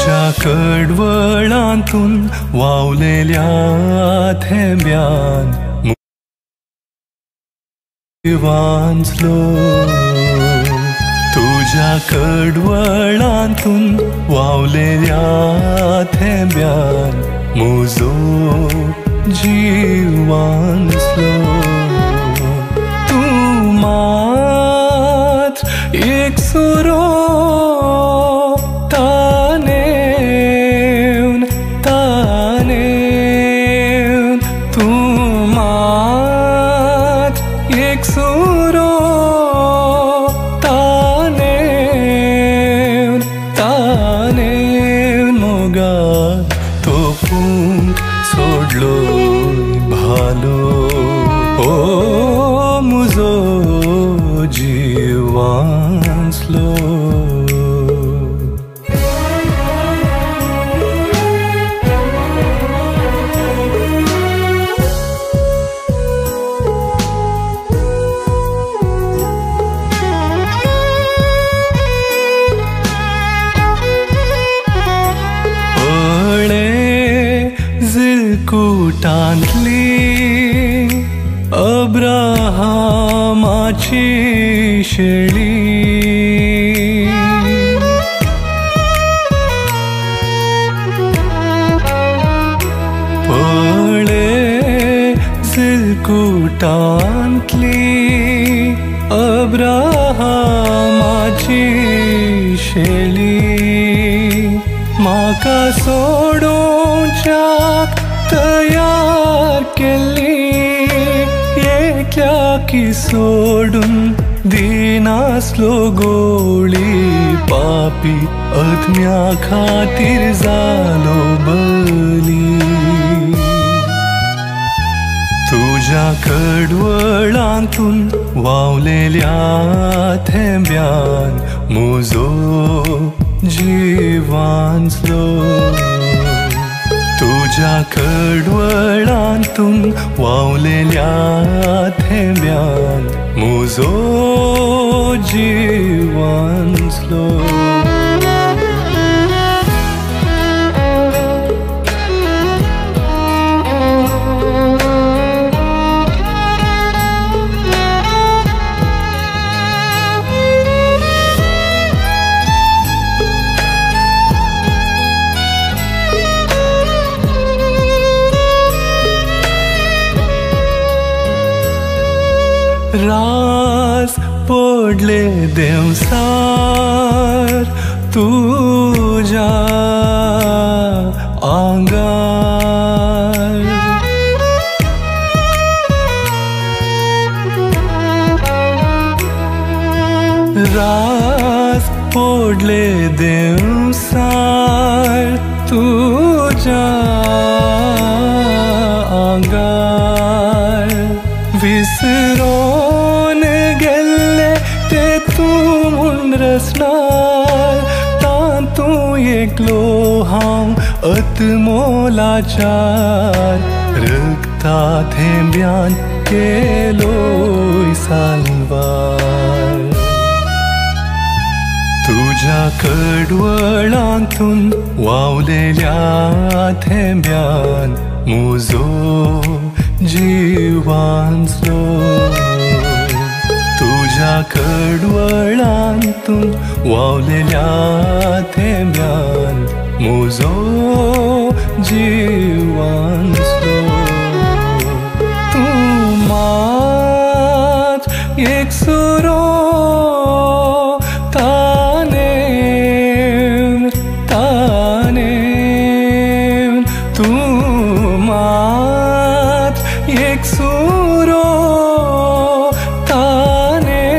तुज्या कडवळांतून वावलेल्या थेंब्यान वांचलो। तुज्या कडवळांतून वावलेल्या थेंब्यान म्हजो जीव वांचलो। तूं मात एक सुरो तानेवन तानेवन, तूं मात एक सुरो तानेवन तानेवन मोगा तोपूंक सोडलो भालो। ओ म्हजो जीव वांचलो। जिलकुटांतली अब्राहमाची शेळी, पळे जिलकुटांतली अब्राहमाची शेळी, म्हाका सोडोवच्याक तयार केल्ली, एकल्याकी सोडून दिनासलो गोळी, पापी आत्म्या खातीर जालो बली। तुज्या कडवळांतून वावलेल्या थेंब्यान म्हजो जीव वांचलो। तुज्या कडवळांतून वावलेल्या थेंब्यान म्हजो जीव वांचलो। रास पडले देवसार तुज्या आंगार, रास पडले देवसार तुज्या आंगार, विसरोन गेल्ले ते तूं म्हूण रसणार, तातूं एकलो हांव अतमोलाचार, रक्ता थेंब्यान केलोय साल्वार। तुज्या कडवळांतून वावलेल्या थेंब्यान म्हजो जीव वांचलो। तुज्या कडवळांतून वावलेल्या थेंब्यान म्हजो जीव वांचलो। तूं मात एक सुरो तानेवन तानेवन, तूं मात एक सुरो तानेवन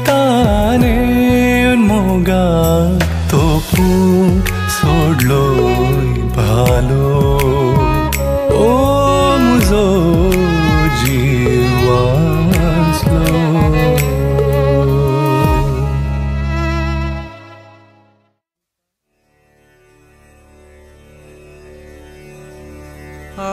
तानेवन मोगा तोपूंक सोडलोय भालो। ओ म्हजो जीव वांचलो। Ah.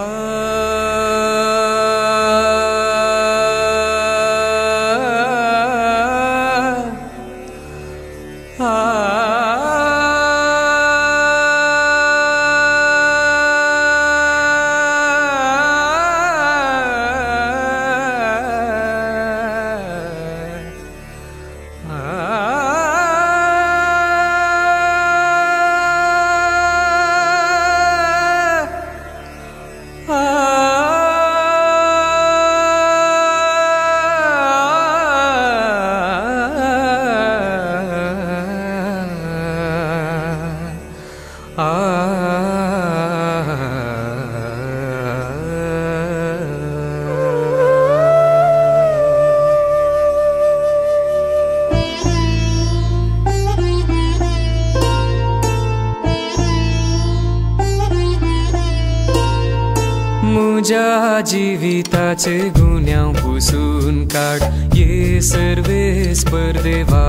मुज्या जिविताचे गुन्यांव पुसून काड ये सर्वेस्पर देवा।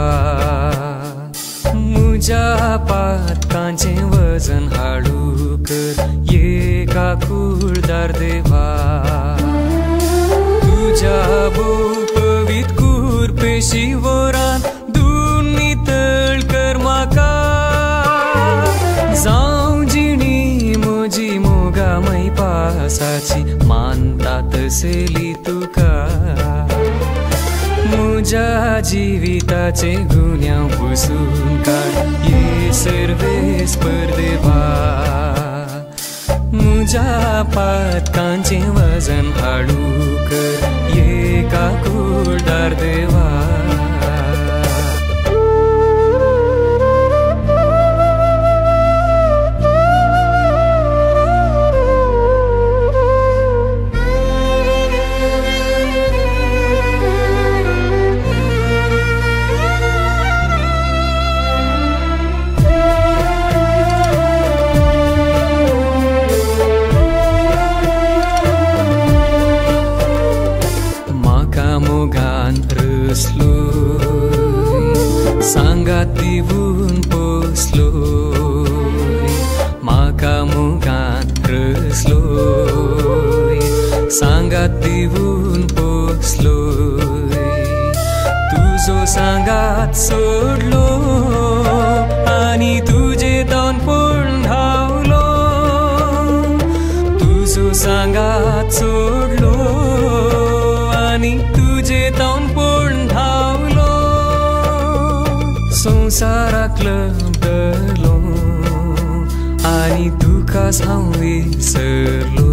मुज्या पातकांचें वजन हाडू कर ये काकुळदार देवा। तुज्या भोव पवित्र कुरपेशी वरान धुवन नितळ कर म्हाका, जावं जिणी म्हजी मोगामय पासाची मानता तसली तुका। मुज्या जिविताचे गुन्यांव पुसून काड ये सर्वेस्पर देवा। मुज्या पातकांचें वजन हाडू कर ये काकुळदार देवा। सांगात दिवन पोसलोय, म्हाका मोगान रसलोय, सांगात दिवन पोसलोय। तुजो सांगात सोडलो आनी तुजे तोंड पळोवन धांवलो, तुजो सांगात सोडलो आनी तुजे तोंड पळोवन धांवलो। संवसाराक लबदलो आनी तुकाच हांव विसरलो,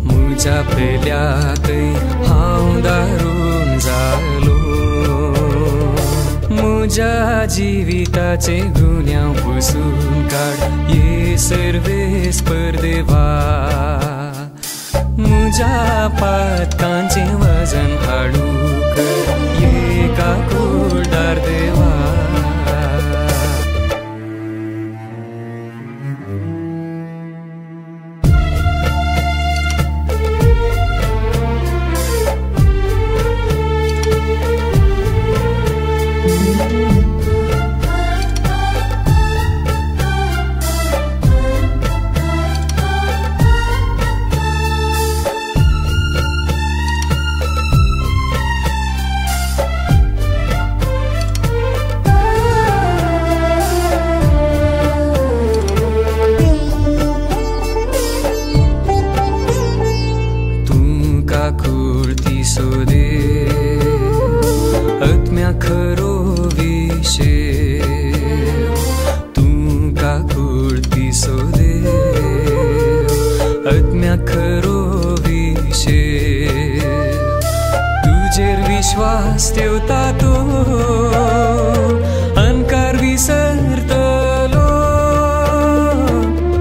म्हज्या पेल्याकय हांव दारून जालो। म्हज्या जिविताचे गुन्यांव पुसून काड ये सर्वेस्पर देवा। मुज्या पातकांचें वजन हाडू कर ये काकुळदार देवा। आत्म्या खरो विशेव, तूं काकुळती सोदेव आत्म्या खरो विशेव। तुजेर विश्वास ठेवता तो अनकार विसरतलो,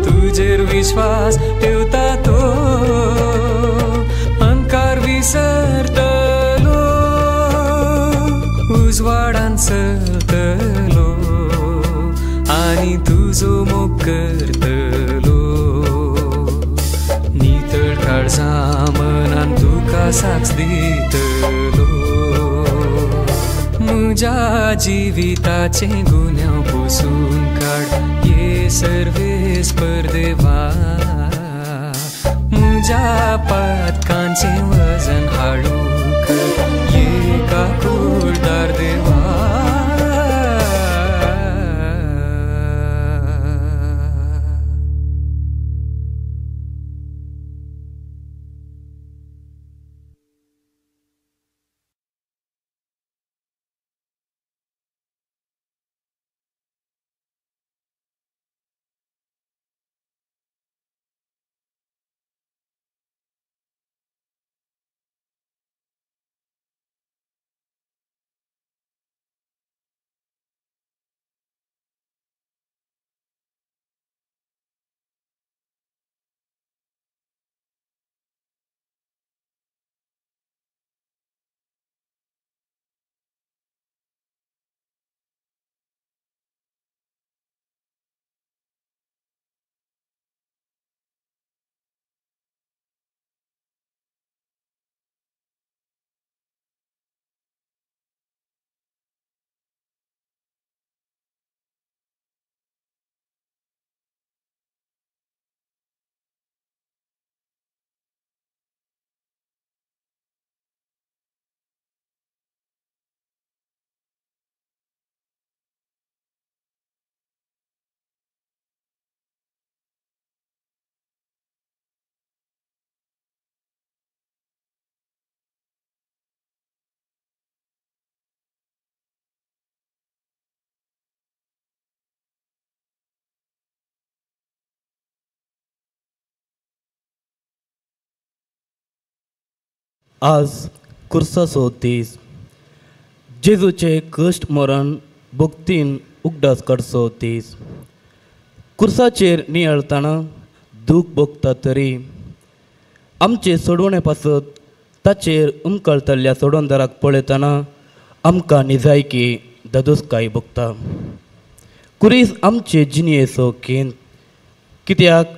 तुजेर विश्वास ठेवता तो अनकार विसरतलो। उजवाडान चलतलो आनी तुजो मोग करतलो, नितळ काळजा मनान तुका साक्ष दितलो। मुज्या जिविताचे गुन्यांव पुसून काड ये सर्वेस्पर देवा। मुज्या पातकांचें वजन हाडू कर ये काकुळदार देवा। आज कुर्साचो दीस, जेजूचे कश्ट मरण भक्तीन उगडास काडचो दीस। कुर्साचेर नियाळतना दूख भोगता तरी आमचे सोडवणे पासत ताचेर उमकळतल्या सोडवणदाराक पळयतना आमकां निजायकी दादोसकाय भोगता। कुरीस आमचे जिणयेचो केंद्र, कित्याक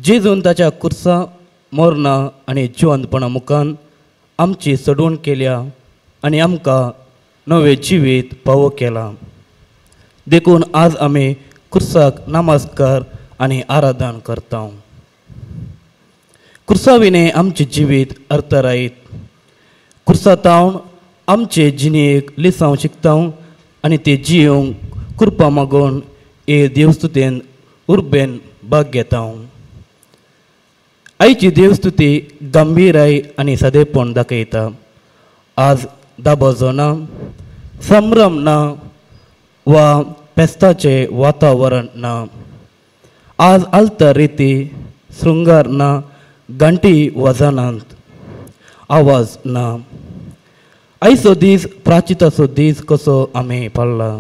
जेजून ताच्या कुर्सा मरणां आनी जिवंतपणा मुखान आमची सोडवण केल्या आनी आमकां नवें जिवीत फावो केलां। देखून आज आमी कुर्साक नमस्कार आनी आराधन करता। कुर्सा विणें आमचें जिवीत अर्थरायत। कुर्सा तावन आमचे जिणेक लिसांव शिकता आनी ते जियोंक कृपा मागून हे देवस्तुतेन उर्बेन भाग घेता। आयची देवस्तुती गंभीराय आनी सादेपण दाखयता। आज दाबाजो ना, संभ्रम ना वा फेस्ताचें वातावरण ना। आज आलता रिती शृंगार ना, घंटी वाजनात, आवाज ना। आयचो दीस प्राचिताचो दीस कसो आमी पाळ्ळा।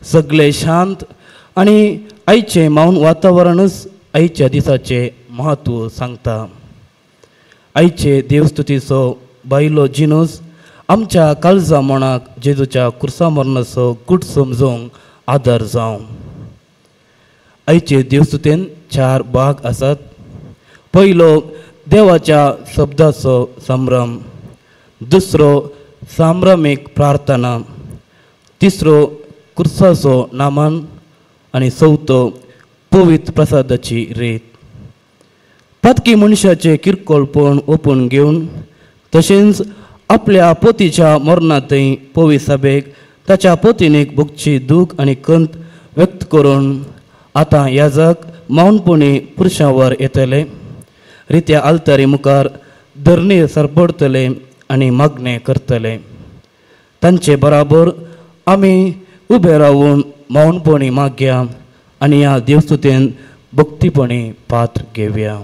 सगळे शांत आनी आयचें मौन वातावरणूच आयच्या दिसाचें म्हत्व सांगता। आयचे देवस्तुतीचो बायलो जिनूस आमच्या काळजा मनाक जेजूच्या कुर्सा मरणाचो गूट समजूंक आदार जावं। आयचे देवस्तुतेन चार भाग आसात। पयलो देवाच्या शब्दाचो संभ्रम, दुसरो संभ्रमीक प्रार्थना, तिसरो कुर्साचो नामन आनी चवथो पवित्र प्रसादाची रीत। पातकी मनशाचें किरकोळपण ओपून घेवन तशेंच आपल्या पोतीच्या मरणांतय पवी सभेक ताच्या पोतीनीक भोगची दूख आनी कंत व्यक्त करून आतां याजक मौनपणी पुरुशावर येतले, रित्या आल्तारी मुखार धरणीर सरपडतले आनी मागणें करतले। तांचे बराबर आमी उबे रावून मौनपणी मागया आनी ह्या देवस्तुतेन भक्तीपणी पात्र घेवया।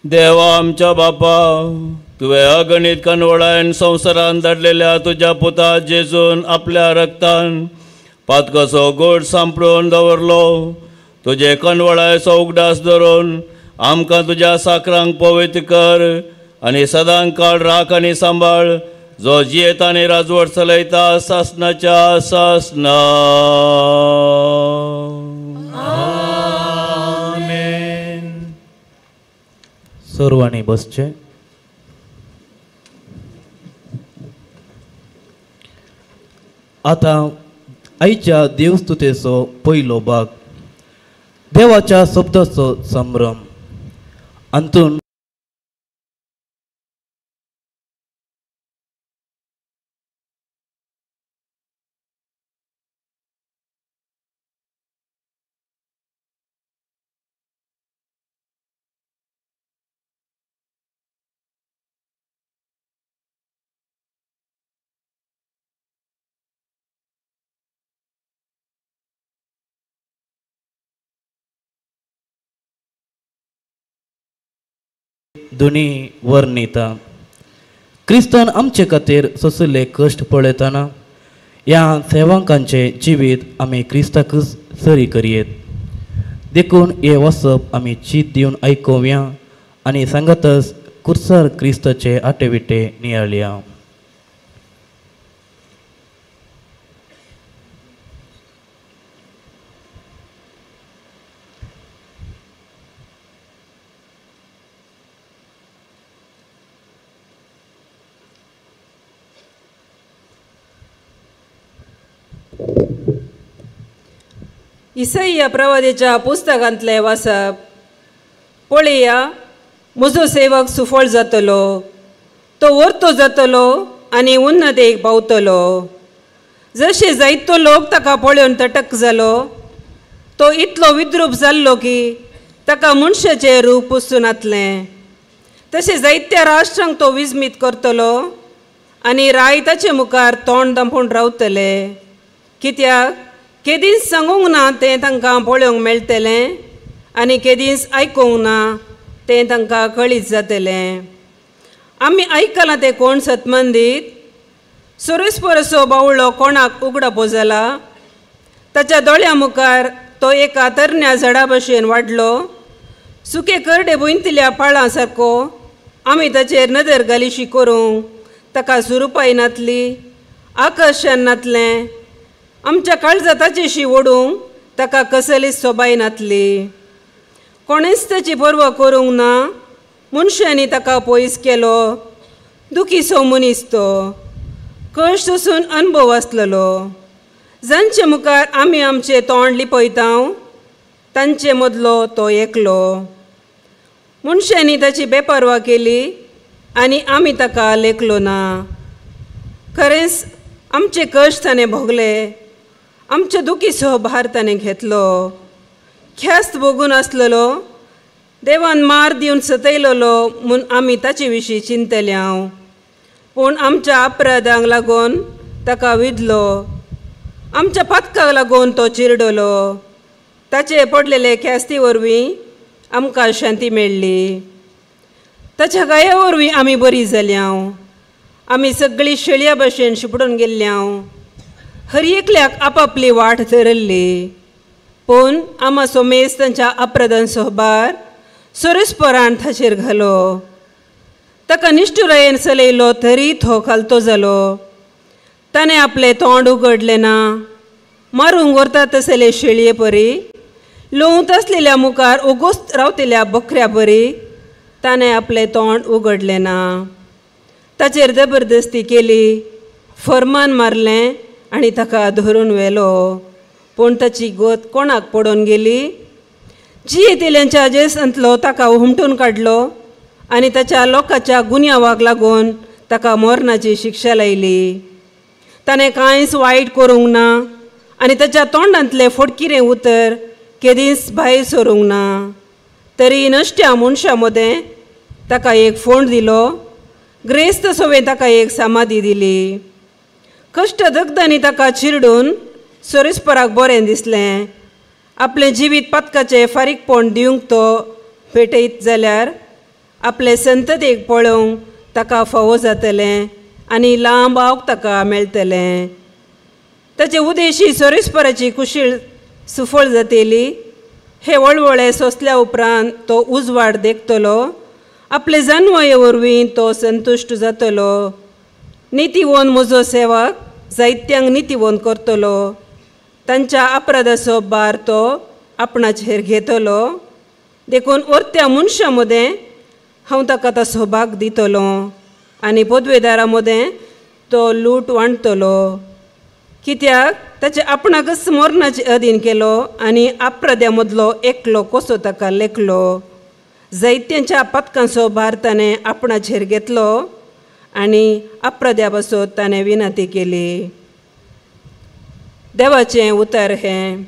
देवा आमच्या बापा, तुवें अगणीत कनवळायन संवसारान धाडलेल्या तुज्या पुता जेजून आपल्या रक्तान पातकाचो गोड सांपडून दवरलो। तुजे कनवळायचो उगडास धरून आमकां तुज्या साकरांक पवित्र कर आनी सदां काळ राख आनी सांबाळ, जो जियेता आनी राजवट चलयता सासनाच्या सासना. आमेन. सर्वांनी बसचें. आतां आयच्या देवस्तुतेचो पयलो भाग, देवाच्या शब्दाचो संभ्रम. अंतून दोनी वर्णिता. क्रिस्तान आमचे खातीर सोंशिल्ले कश्ट पळयतना ह्या सेवकांचें जिवीत आमी क्रिस्ताकच सरी करयेत. देखून हें वसप आमी चीत दिवन आयकुया आनी सांगातच कुर्सार क्रिस्ताचे आटेविटे नियाळया. इसैया प्रवादेच्या पुस्तकांतलें वाचप. पळया, म्हजो सेवक सुफळ जातलो, तो वर्तो जातलो आनी उन्नतेक पावतलो. जशें जायतो लोक ताका पळोवन तटक जालो, तो इतलो विद्रूप जाल्लो की ताका मनशाचें रूप पुसूं नातलें. तशें जायत्या राष्ट्रांक तो विस्मीत करतलो आनी राय ताचे मुखार तोंड दांपून रावतले. कित्याक केदींच सांगूंक ना तें तांकां पळोवंक मेळटलें आनी केदींच आयकूंक ना तें तांकां कळीत जातलें. आमी आयकलां तें कोण सतमंदीत सुरेसपरसो बावळो कोणाक उगडापो जाला. ताच्या दोळ्या मुखार तो एका तरण्या झाडा भशेन वाडलो, सुके करडे भुंयतल्या पाळां सारको. आमी ताचेर नदर घालिशी करूंक ताका सुरुपाय नातली, आकर्शण नातलें. आमच्या काळजा ताचेशी ओडूंक ताका कसलीच सोबाय नातली. कोणेच ताची पर्वा करूंक ना, मनशांनी ताका पयस केलो. दुखीसो मनीस तो, कश्ट सोसून अनुभव आसलेलो. जांचे मुखार आमी आमचें तोंड लिपयता तांचे मदलो तो एकलो. मनशांनी ताची बेपर्वा केली आनी आमी ताका लेखलो ना. खरेंच आमचे कश्ट ताणें भोगले, आमचे दुखीचो भार ताणें घेतलो. ख्यास्त भोगून आसलेलो, देवान मार दिवन सतयलेलो म्हूण आमी ताचे विशीं चिंतले हांव. पूण आमच्या अपराधांक लागून ताका विधलो, आमच्या पातकाक लागून तो चिरडलो. ताचे पडलेले ख्यास्ती वरवीं आमकां शांती मेळ्ळी, ताच्या गाया वरवीं आमी बरी जाल्या. आमी सगळीं शेळया भशेन शिपडून गेल्ल्या, हर एकल्याक आपापली वाट धरल्ली. पूण आमा सोमेस तांच्या अपराधांचो भार सोरेसपरान ताचेर घालो. ताका निश्ठुरायेन चलयलो तरी तो खालतो जालो. ताणें आपलें तोंड उगडलें ना. मारूंक व्हरता तसले शेळये परी, लोवंत आसलेल्या मुखार ओगोस्त रावतल्या बकऱ्या परी ताणें आपलें तोंड उगडलें ना. ताचेर जबरदस्ती केली, फरमान मारलें आनी ताका धरून व्हेलो. पूण ताची गोत कोणाक पडोवन गेली? जियेतेल्यांच्या जेसांतलो ताका हुमटून काडलो आनी ताच्या लोकांच्या गुन्यांवाक लागून ताका मरणाची शिक्षा लायली. ताणें कांयच वायट करूंक ना आनी ताच्या तोंडांतलें फटकिरें उतर केदींच भायर सरूंक ना. तरी नश्ट्या मनशां मदें ताका एक फोंड दिलो, ग्रेस्त सोवें ताका एक समाधी दिली. कश्ट दगदांनी ताका चिरडून सोरेसपराक बरें दिसलें. आपलें जिवीत पातकाचें फारीकपण दिवंक तो भेटयत जाल्यार आपले संततेक पळोवंक ताका फावो जातलें आनी लांब आवक ताका मेळटलें. ताचे उदेशी सोरेसपराची कुशीळ सुफळ जातली हे वळवळे सोंसल्या उपरांत तो उजवाड देखतलो, आपले जानवये वरवीं तो संतुश्ट जातलो. नितीवोन म्हजो सेवक जायत्यांक नितीवोन करतलो, तांच्या अपराधाचो भार तो आपणाचेर घेतलो. देखून वर्त्या मनशां मदें हांव ताका तसो भाग दितलो आनी पदवेदारां मदें तो लूट वांटतलो. कित्याक ताचे आपणाकच मरणाचे अधीन केलो आनी अपराध्या मदलो एकलो कसो ताका लेखलो. जायत्यांच्या पदकांचो भार ताणें आपणाचेर घेतलो आनी अपराध्या पासत ताणें विनंती केली. देवाचें उतर हें.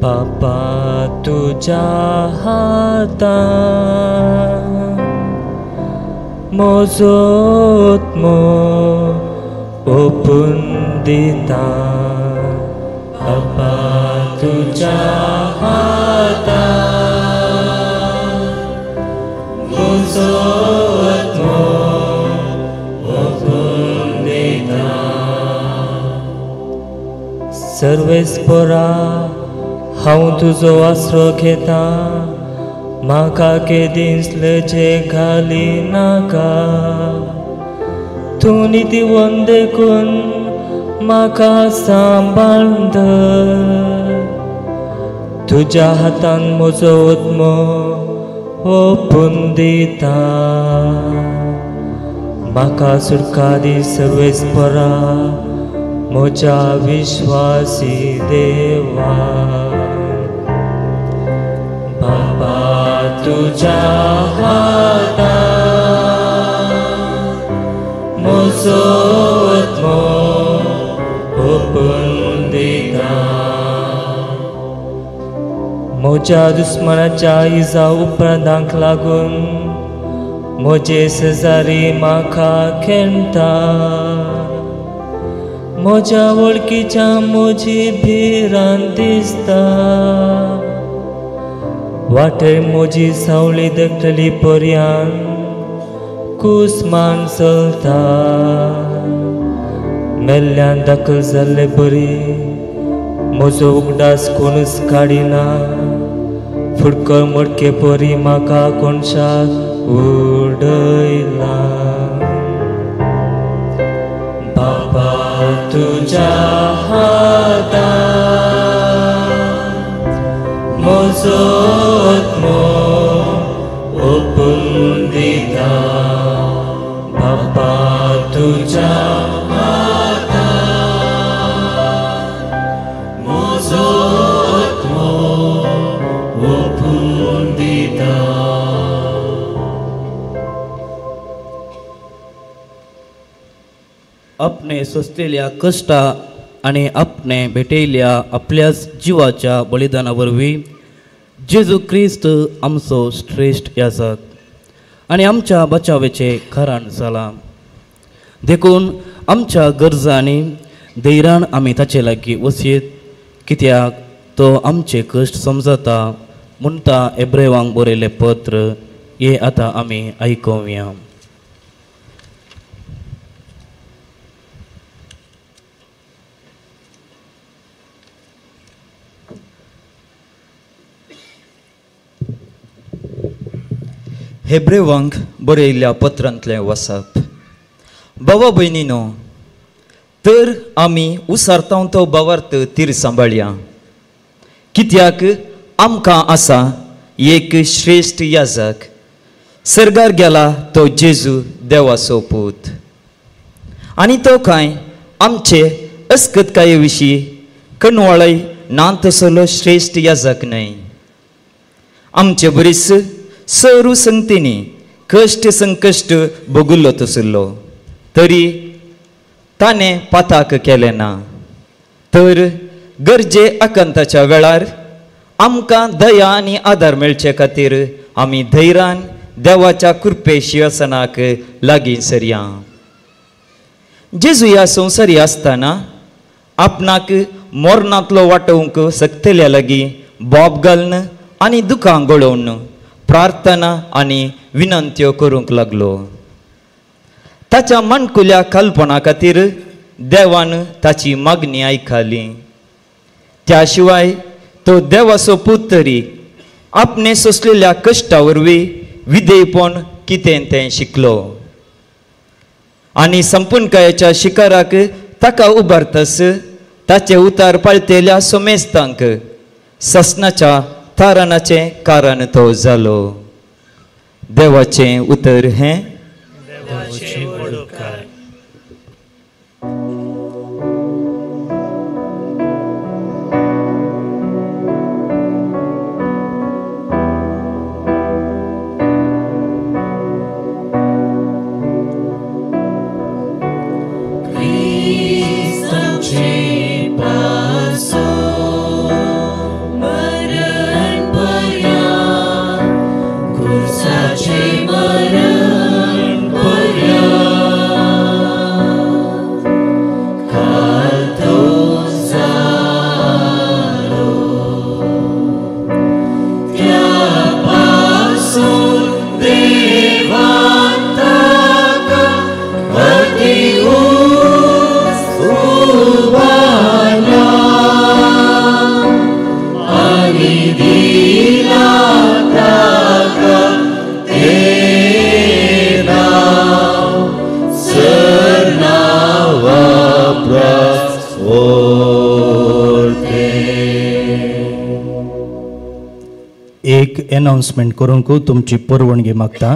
बापा तुझ्या हातान म्हजो आत्मो ओपून दिता. बापा तुझ्या हातान म्हजो आत्मो ओपून दिता. सर्वेस्परा हांव तुजो आसरो घेता, म्हाका केदींच लजे घाली नाका. तूं नितीवंत देखून म्हाका सांबाळ धर. तुज्या हातान म्हजो आत्मो ओपून दिता. म्हाका सुटका दी सर्वेस्परा म्हज्या विश्वासी देवा. बापा तुझ्या हातान म्हजो आत्मो ओपून दिता. म्हज्या दुस्मनाच्या इजा उपरांतांक लागून म्हजे शेजारी म्हाका खेळटा. म्हज्या वळखीच्या म्हजी भिरांत दिसता. वाटेर म्हजी सावळी देखतली पर्यान कुसमान चलता. मेल्ल्यान दाखल जाल्ले बरी म्हजो उगडास कोणूच काडिना. फुडकर मडके परी म्हाका कोणशाक उडयला. बापा तुझ्या हातान म्हजो आत्मो ओपून दिता. बापा तुझ्या हातान म्हजो आत्मो ओपून दिता. आपणे सोंसलेल्या कश्टा आनी आपणे भेटयल्या आपल्याच जिवाच्या बलिदाना वरवीं जेजू क्रिस्त आमचो श्रेश्ठ याजक आनी आमच्या बचावेचें कारण जालां. देखून आमच्या गरजांनी धैर्यान आमी ताचे लागीं वचयेत, कित्याक तो आमचे कश्ट समजता म्हणटा एब्रेवांक बरयलें पत्र. हे आतां आमी आयकुया. हेब्रेवांक बरयल्ल्या पत्रांतलें वसप. बाबा भयणीनो, तर आमी उसारतांव तो भावार्थ तीर सांबाळया, कित्याक आमकां आसा एक श्रेश्ठ याजक, सर्गार गेला तो जेजू देवाचो पूत. आनी तो कांय आमचे अस्कतकाये विशीं कणवाळय ना तसलो श्रेश्ठ याजक न्हय. आमचे बरीच सरू संगतींनी कश्ट संकश्ट भोगुल्लो तसलो, तरी ताणें पाताक केलें ना, तर गरजे आकांताच्या वेळार आमकां दया आनी आदार मेळचे खातीर आमी धैर्यान देवाच्या कृपे शिंवासनाक लागीं सरया. जेजू ह्या संवसारी आसतना आपणाक मोरणांतलो वाटोवंक शकतल्या लागीं बोब घालून आनी दुकां गळोवन प्रार्थना आनी विनंत्यो करूंक लागलो. ताच्या माणकुल्या कल्पना खातीर देवान ताची मागणी आयकली. त्या शिवाय तो देवाचो पूत तरी आपणे सोंसलेल्या कश्टा वरवीं विधेयपण कितें तें शिकलो आनी संपूर्णकायाच्या शिकाराक ताका उबारतस ताचे उतार पाळतेल्या सोमेस्तांक ससनाच्या तारणाचें कारण तो जालो. देवाचें उतर हें. एक अनाउन्समेंट करूंक तुमची परवानगी मागता.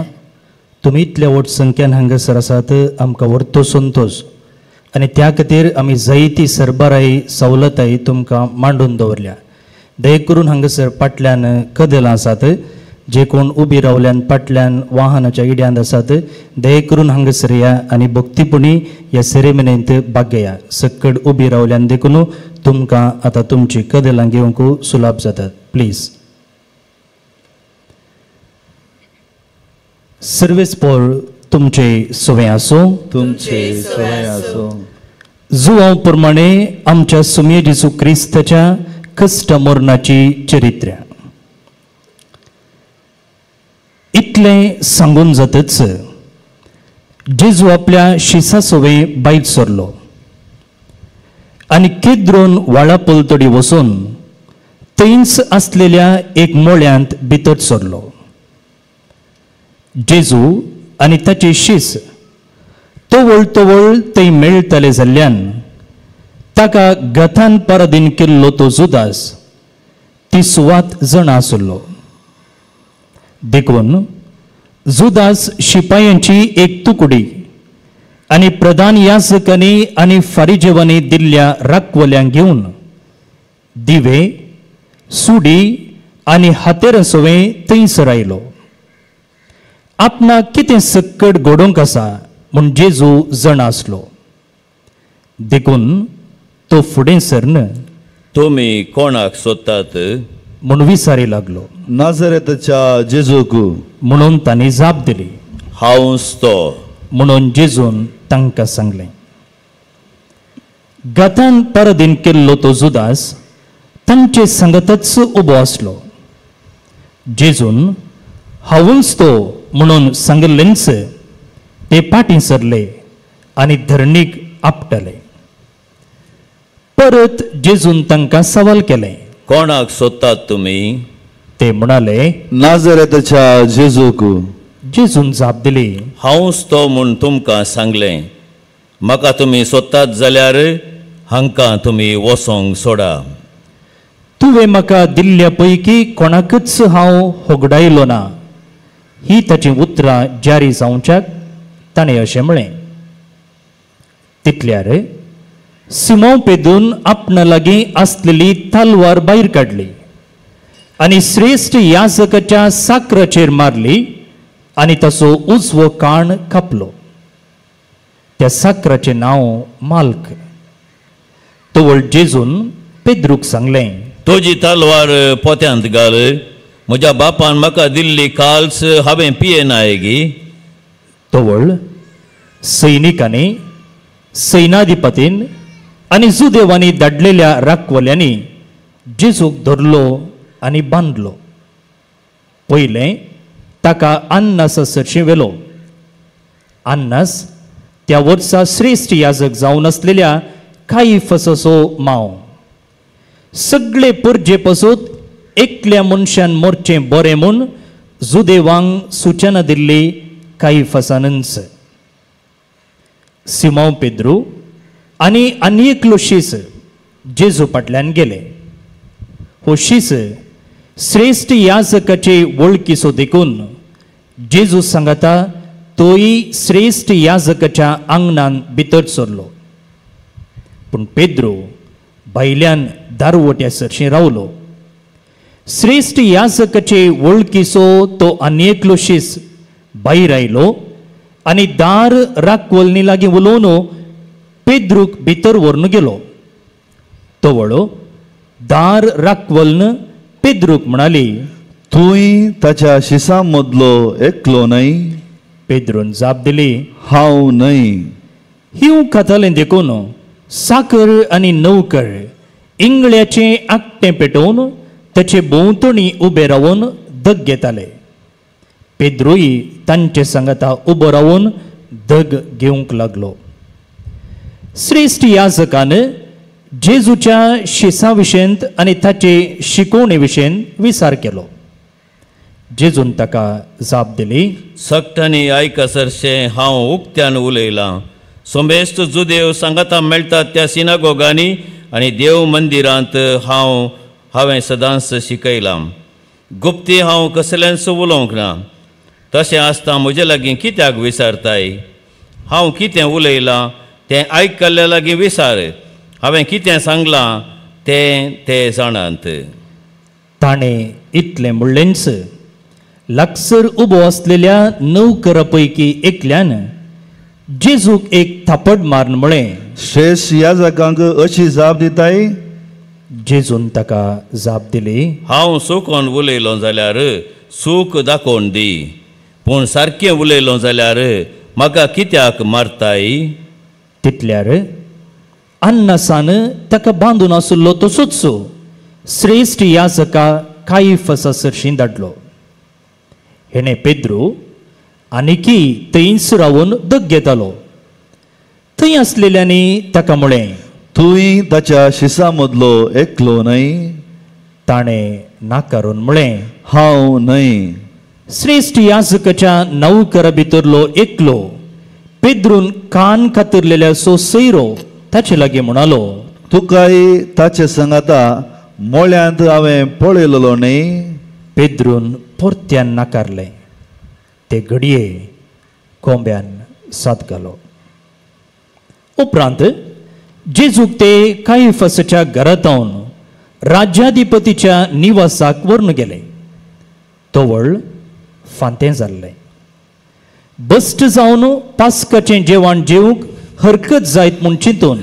तुमी इतल्या व्हड संख्यान हांगासर आसात, आमकां व्हडतो संतोश आनी त्या खातीर आमी जायती सरबराय सवलताय तुमकां मांडून दवरल्या. दया करून हांगासर फाटल्यान कदेलां आसात, जे कोण उबी रावल्यान फाटल्यान वाहनाच्या इड्यांत आसात, दया करून हांगासर या आनी भक्तीपणी ह्या सेरेमनींत भाग घेया. सक्कड उबी रावल्यान देखून तुमकां आतां तुमची कदेलां घेवंक सुलाभ जातात. प्लीज सर्वेस पोर तुमचे सवे आसूं. तुमचे सवे आसूं. जुवांव प्रमाणे आमच्या सुमये जेजू क्रिस्ताच्या कश्ट मरणाची चरित्र्या. इतलें सांगून जातच जेजू आपल्या शिसा सवे भायर सरलो आनी केद्रोन व्हाळा पलतडी वचून थंयच आसलेल्या एक मोळ्यांत भितर सरलो. जेजू आनी ताचे शीस तवळ तवळ थंय मेळटले जाल्ल्यान ताका गथान परादीन केल्लो तो जुदास ती सुवात जाणा आसलो. देखून जुदास शिपायांची एक तुकडी आनी प्रधान याजकांनी आनी फारिजेवांनी दिल्ल्या राखवल्यांक घेवन दिवे सुडी आनी हातेरां सवें थंयसर आयलो. आपणाक कितें सक्कड घडोवंक आसा म्हूण जेजू जाणा आसलो. देखून तो फुडें सरन तुमी कोणाक सोदतात म्हूण विचारी लागलो. नाझरेताच्या जेजूक म्हणून तांणी जाप दिली. हांवच तो म्हणून जेजून तांकां सांगलें. गातान परादीन केल्लो तो जुदास तांचे सांगतच उबो आसलो. जेजून हांवूच तो म्हणून सांगिल्लेंच ते फाटीं सरले आनी धरणीक आपटले. परत जेजून तांकां सवाल केलें, कोणाक सोदतात तुमी? ते म्हणाले, नाझरेताच्या जेजूक. जेजून जाप दिली, हांवूच तो म्हूण तुमकां सांगलें. म्हाका तुमी सोदतात जाल्यार हांकां तुमी वचोंक सोडा. तुवें म्हाका दिल्ल्या पैकी कोणाकच हांव होगडायलो ना. ही ताचीं उतरां जारी जावच्याक ताणें अशें म्हळें. तितल्यार सिमोव पेदून आपणा लागीं आसलेली तलवार भायर काडली आनी श्रेश्ठ याजकाच्या साकराचेर मारली आनी ताचो उजवो काण कापलो. त्या साकराचें नांव माल्क. तवळ जेजून पेद्रूक सांगलें, तुजी तलवार पोत्यांत घाल, म्हज्या बापान म्हाका दिल्ली काल्स हांवें पियेनाय गी? तवळ सैनिकांनी, सैनाधिपतीन आनी जुदेवांनी धाडलेल्या राखवल्यांनी जेजूक धरलो आनी बांदलो. पयलें ताका अन्नासा सरशीं व्हेलो. अन्नास त्या वर्सा श्रेश्ठ याजक जावन आसलेल्या कायफासाचो मांव. सगळे परजे पसून एकल्या मनशान मोरचें बरें म्हूण जुदेवांक सुचना दिल्ली कायफासानच. सिमांव पेद्रू आनी आनी एकलो शीस जेजू फाटल्यान गेले. हो शीस श्रेश्ठ याजकाचे वळखीचो देखून जेजू सांगता तोय श्रेश्ठ याजकाच्या आंगणान भितर सरलो. पूण पेद्रू भायल्यान दारवट्या सरशीं रावलो. श्रेश्ठ याजकाचे वळखीचो तो आनी एकलो शीस भायर आयलो आनी दार राखवलनी लागीं उलोवन पेद्रूक भितर व्हरून गेलो. तवळो दार राखवल्न पेद्रूक म्हणाली, तूंय ताच्या शिसां मदलो एकलो न्हय? पेद्रून जाप दिली, हांव न्हय. हिंव खातालें देखून साकर आनी नवकर इंगळ्याचें आकटें पेटोवन ताचे भोंवतणी उबे रावन दग घेताले. पेद्रूय तांचे सांगाता उबो रावन दग घेवंक लागलो. श्रेश्ठ याजकान जेजूच्या शिसा विशयंत आनी ताचे शिकोवणे विशयंत विचार केलो. जेजून ताका जाप दिली, सगटांनी आयकसरशें हांव उक्त्यान उलयलां. सोमेस्त जुदेव सांगाता मेळटात त्या सिनागोगांनी आनी देव मंदिरांत हांवें सदांच शिकयलां. गुप्ती हांव कसलेंच उलोवंक ना. तशें आसता म्हजे लागीं कित्याक विचारताय? हांव कितें उलयलां तें आयकल्ल्या लागीं विचार. हांवें कितें सांगलां तें ते जाणात. ताणें इतलें म्हणलेंच लागसर उबो आसलेल्या नवकरा पैकी एकल्यान जेजूक एक थापट मारून म्हळें, श्रेश्ठ याजकांक अशी जाप दिताय? जेजून ताका जाप दिली, हांव चुकोन उलयलो जाल्यार चूक दाखोवन दी, पूण सारकें उलयलो जाल्यार म्हाका कित्याक मारताय? तितल्यार अन्नासान ताका बांदून आशिल्लो तसोच श्रेश्ठ याजका कायफासा सरशीं धाडलो. हेणें पेद्रू आनीकी थंयच रावन दग घेतालो. थंय आसलेल्यांनी ताका म्हळें, तूंय ताच्या शिसां मदलो एकलो न्हय? ताणें नाकारून म्हळें, हांव न्हय. श्रेश्ठ याजकाच्या नवकरा भितरलो एकलो पेद्रून कान कातरलेल्या सो सैरो ताचे लागीं म्हणालो, तुकाय ताचे सांगाता मोळ्यांत हांवें पळयलेलो न्हय? पेद्रून परत्यान नाकारलें. ते घडये कोंब्यान साद घालो. उपरांत जेजूक ते कायफासाच्या घरांत राज्याधिपतीच्या निवासाक व्हरून गेले. तवळ फांतें जाल्लें. बस्ट जावन पास्काचें जेवण जेवंक हरकत जायत म्हूण चिंतून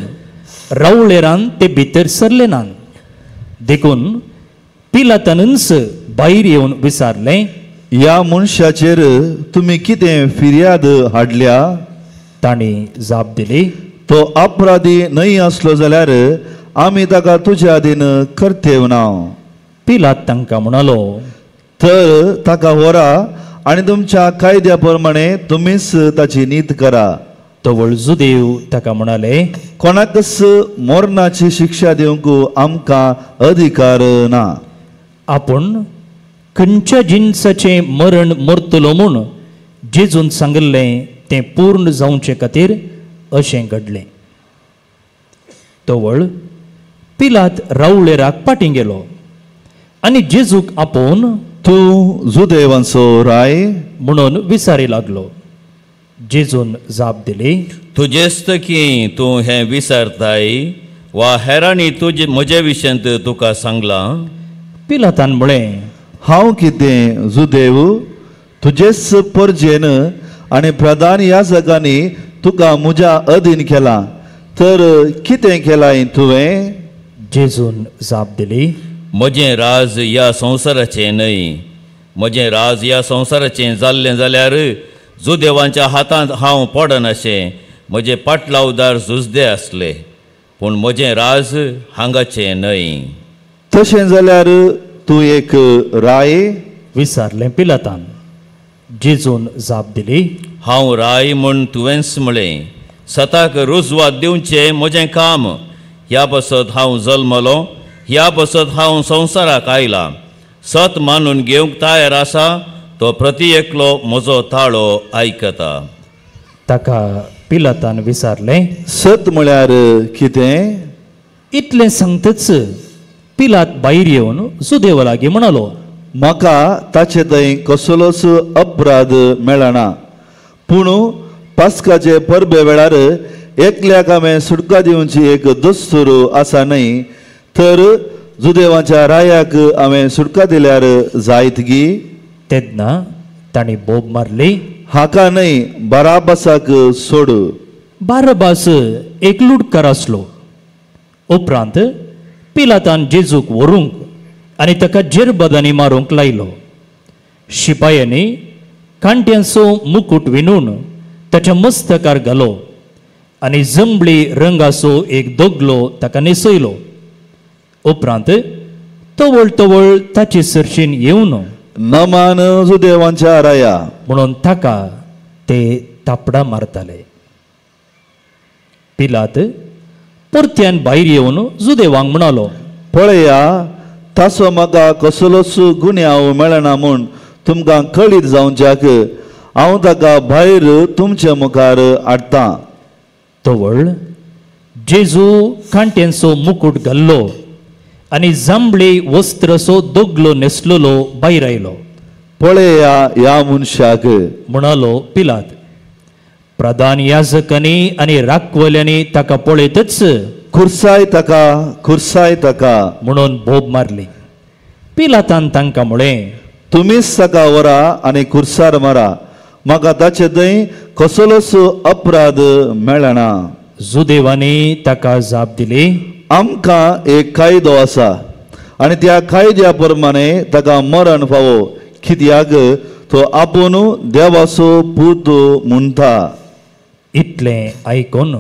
रावळेरान ते भितर सरले नात. देखून पिलातानच भायर येवन विचारलें, ह्या मनशाचेर तुमी कितें फिर्याद हाडल्या? तांणी जाप दिली, तो अपराधी न्हय आसलो जाल्यार आमी ताका तुज्या आदीन कर्तेव ना. पिलात तांकां म्हणालो, तर ताका व्हरा आनी तुमच्या कायद्या प्रमाणे तुमीच ताची नीत करा. तवळ जुदेव ताका म्हणाले, कोणाकच मरणाची शिक्षा दिवंक आमकां अधिकार ना. आपूण खंयच्या जिनसाचें मरण मरतलो म्हूण जेजून सांगिल्लें तें पूर्ण जावचे खातीर अशें घडलें. तवळ पिलात रावळेराक फाटीं गेलो आनी जेजूक आपोवन, तूं जुदेवांचो राय म्हणून विचारी लागलो. जेजून जाप दिली, तुजेस्त की तूं हें विचारताय वा हेरांनी तुजे म्हजे विशयांत तुका सांगलां? पिलातान म्हळें, हांव कितें जुदेव? तुजेच परजेन आनी प्रधान याजकांनी तुका म्हज्या अधीन केला, तर कितें केलां तुवें? जेजून जाप दिली, म्हजें राज ह्या संवसाराचें न्हय. म्हजें राज ह्या संवसाराचें जाल्लें जाल्यार जुदेवांच्या हातांत हांव पडनाशें म्हजे पाटलावदार झुजदे आसले, पूण म्हजें राज हांगाचें न्हय. तशें जाल्यार तूं एक राय? विचारलें पिलातान. जेजून जाप दिली, हांव राय म्हूण तुवेंच म्हळें. सताक रुजवात दिवचें म्हजें काम. ह्या पासत हांव जल्मलो, ह्या पासत हांव संवसाराक आयलां. सत मानून घेवंक तयार आसा तो प्रति एकलो म्हजो ताळो आयकता. ताका पिलातान विचारलें, सत म्हळ्यार कितें? इतलें सांगतच पिलात भायर येवन जुदेवा लागीं म्हणालो, म्हाका ताचे थंय कसलोच अपराध मेळना, पूण पास्काचे परबे वेळार एकल्याक हांवें सुटका दिवची एक दस्तूर आसा न्हय, तर जुदेवाच्या रायाक हांवें सुटका दिल्यार जायत गी? तेन्ना तांणी बोब मारली, हाका न्हय, बाराबासाक सोड. बाराबास एक लुटकार आसलो. उपरांत पिलातान जेजूक व्हरूंक आनी ताका जेरबदांनी मारूंक लायलो. शिपायांनी कांट्यांचो मुकूट विणून ताच्या मस्तकार घालो आनी जंबळी रंगाचो एक दोगलो ताका न्हेसयलो. उपरांत तवळ तवळ ताचे सरशीन येवन नमान जुदेवांच्या राया म्हणून ताका ते थापडां मारताले. पिलात परत्यान भायर येवन जुदेवांक म्हणालो, पळया, ताचो म्हाका कसलोच गुन्यांव मेळना म्हूण तुमकां कळीत जावच्याक हांव ताका भायर तुमचे मुखार हाडटां. तवळ जेजू कांट्यांचो मुकूट घाल्लो आनी जांबळी वस्त्रसो दोगलो न्हेसलेलो भायर आयलो. पळया ह्या मनशाक म्हणालो पिलात. प्रधान याजकांनी आनी राखवल्यांनी ताका पळयतच खुर्साय ताका, खुर्साय ताका म्हणून बोब मारली. पिलातान तांकां म्हळें, तुमीच ताका व्हरा आनी खुर्सार मारा, म्हाका ताचे थंय कसलोच अपराध मेळना. जुदेवांनी ताका जाप दिली, आमकां एक कायदो आसा आनी त्या कायद्या प्रमाणे ताका मरण फावो, कित्याक तो आपूण देवाचो पूत म्हणटा. इतलें आयकून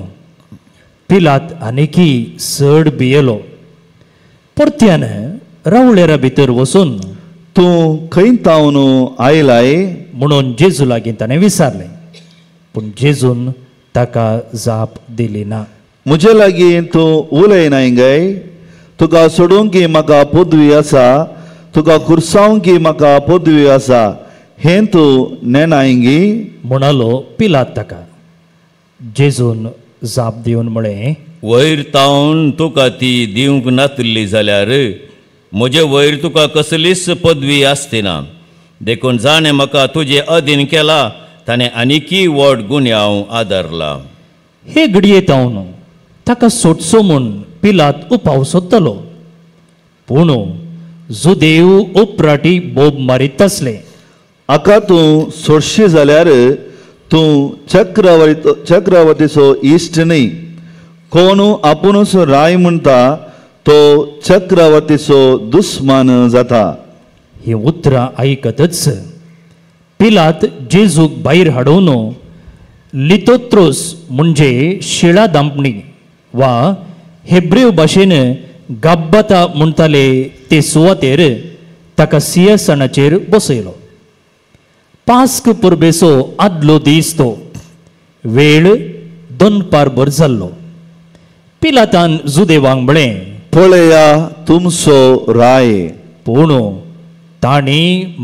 पिलात आनीकी चड भियेलो. परत्यान रावळेरा भितर वचून तूं खंय तावन आयलाय म्हणून जेजू लागीं ताणें विचारलें, पूण जेजून ताका जाप दिली ना. म्हजे लागीं तूं उलयनाय गाय? तुका सोडूंक म्हाका पदवी आसा, तुका खुर्सावंक म्हाका पदवी आसा, हें तूं नेणाय गी? म्हणालो पिलात ताका. जेजून जाप दिवन म्हळें, वयर तावन तुका ती दिवंक नातिल्ली जाल्यार म्हजे वयर तुका कसलीच पदवी आसtina. देखून जाणें म्हाका तुजे अधीन केला ताणें आनीकी व्हड गुन्यांव आदारला. हे घडये तावन ताका सोडचो म्हूण पिलात उपाव सोदतालो, पूण जुदेव उपराटी बोब मारीत आसले. हाका तूं सोडशी जाल्यार तूं चक्रवर्तीचो इश्ट न्हय. कोण आपुणूच राय म्हणटा तो चक्रवर्तीचो दुस्मान जाता. ही उतरां आयकतच पिलात जेजूक भायर हाडोवन लितोत्रोस म्हणजे शिळा दांपणी वा हेब्रेव भाशेन गाब्बाता म्हणटाले ते सुवातेर ताका सिंहासनाचेर बसयलो. पास्क परबेचो आदलो दीस तो. वेळ दनपार भर जाल्लो. पिलातान जुदेवांक म्हळें, पळया तुमचो राय. पूण तांणी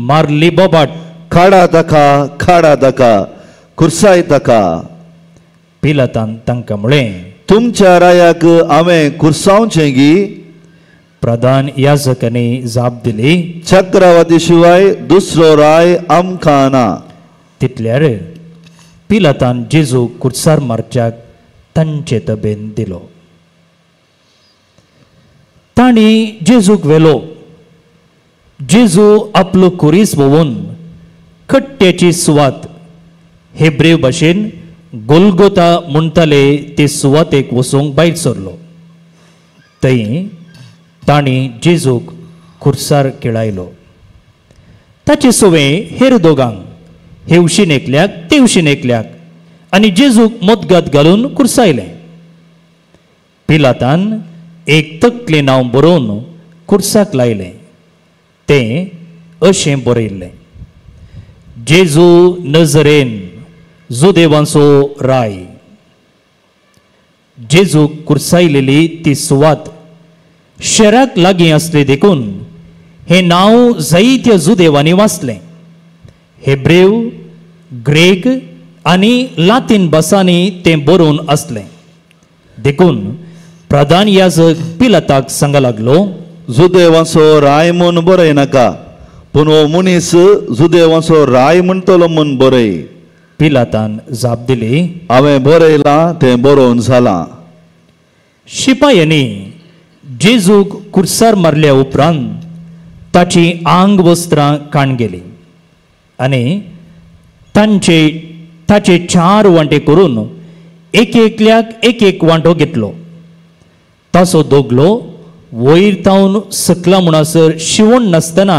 मारली बोबाट, काडा ताका, काडा ताका, खुर्साय ताका. पिलातान तांकां म्हळें, तुमच्या रायाक हांवें खुर्सावचें गी? प्रधान याजकांनी जाप दिली, चक्रवर्ती शिवाय दुसरो राय आमकां ना. तितल्यार पिलातान जेजू खुर्सार मारच्याक तांचे तबेन दिलो. तांणी जेजूक व्हेलो. जेजू आपलो खुरीस भोंवून कट्ट्याची सुवात हेब्रेव भाशेन गोलगोता म्हणटाले ते सुवातेक वचूंक भायर सरलो. थंय तांणी जेजूक खुर्सार केळायलो. ताचे सोवे हेर दोगांक, हेवशीन एकल्याक तेवशीन एकल्याक, आनी जेजूक मोदगात घालून कुर्सायलें. पिलातान एक तकलें नांव बरोवन कुर्साक लायलें. तें अशें बरयल्लें, जेजू नजरेन जुदेवांचो राय. जेजूक कुर्सायलेली ती सुवात शहराक लागीं आसली देखून हें नांव जायत्या जुदेवांनी वाचलें. हेब्रेव, ग्रेक आनी लातीन भासांनी तें बरोवन आसलें. देखून प्रधान याजक पिलाताक सांगा लागलो, जुदेवांचो राय म्हूण बरय नाका, पूण हो मनीस जुदेवांचो राय म्हणटलो म्हूण बरय. पिलातान जाप दिली, हांवें बरयलां तें बरोवन जालां. शिपायांनी जेजूक कुर्सार मारल्या उपरांत ताची आंग वस्त्रां काण गेली आनी तांचे ताचे 4 वांटे करून एक एकल्याक एक एक वांटो घेतलो. ताचो दोगलो वयर तावन सकला म्हणसर शिवण नासतना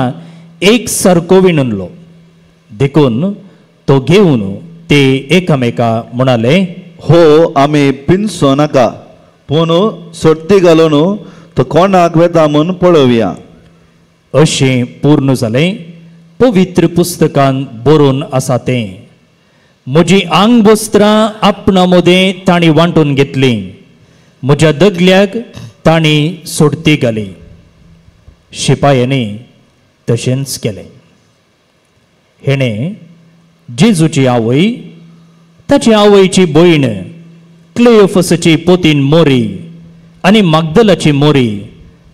एक सारको विणलो. देखून तो घेवन ते एकामेका म्हणाले, हो आमी पिनसो नाका, पूण सोडटी घालून तो कोणाक वेता म्हूण पळोवया. अशें पूर्ण जालें पवित्र पुस्तकान बरोवन आसा तें. म्हजी आंग वस्त्रां आपणा मदें तांणी वांटून घेतलीं, म्हज्या दगल्याक तांणी सोडती घाली. शिपायांनी तशेंच केलें. हेणें जेजूची आवय, ताची आवयची भयण क्लेयोफसाची पोतीन मोरी आनी मागदलाची मोरी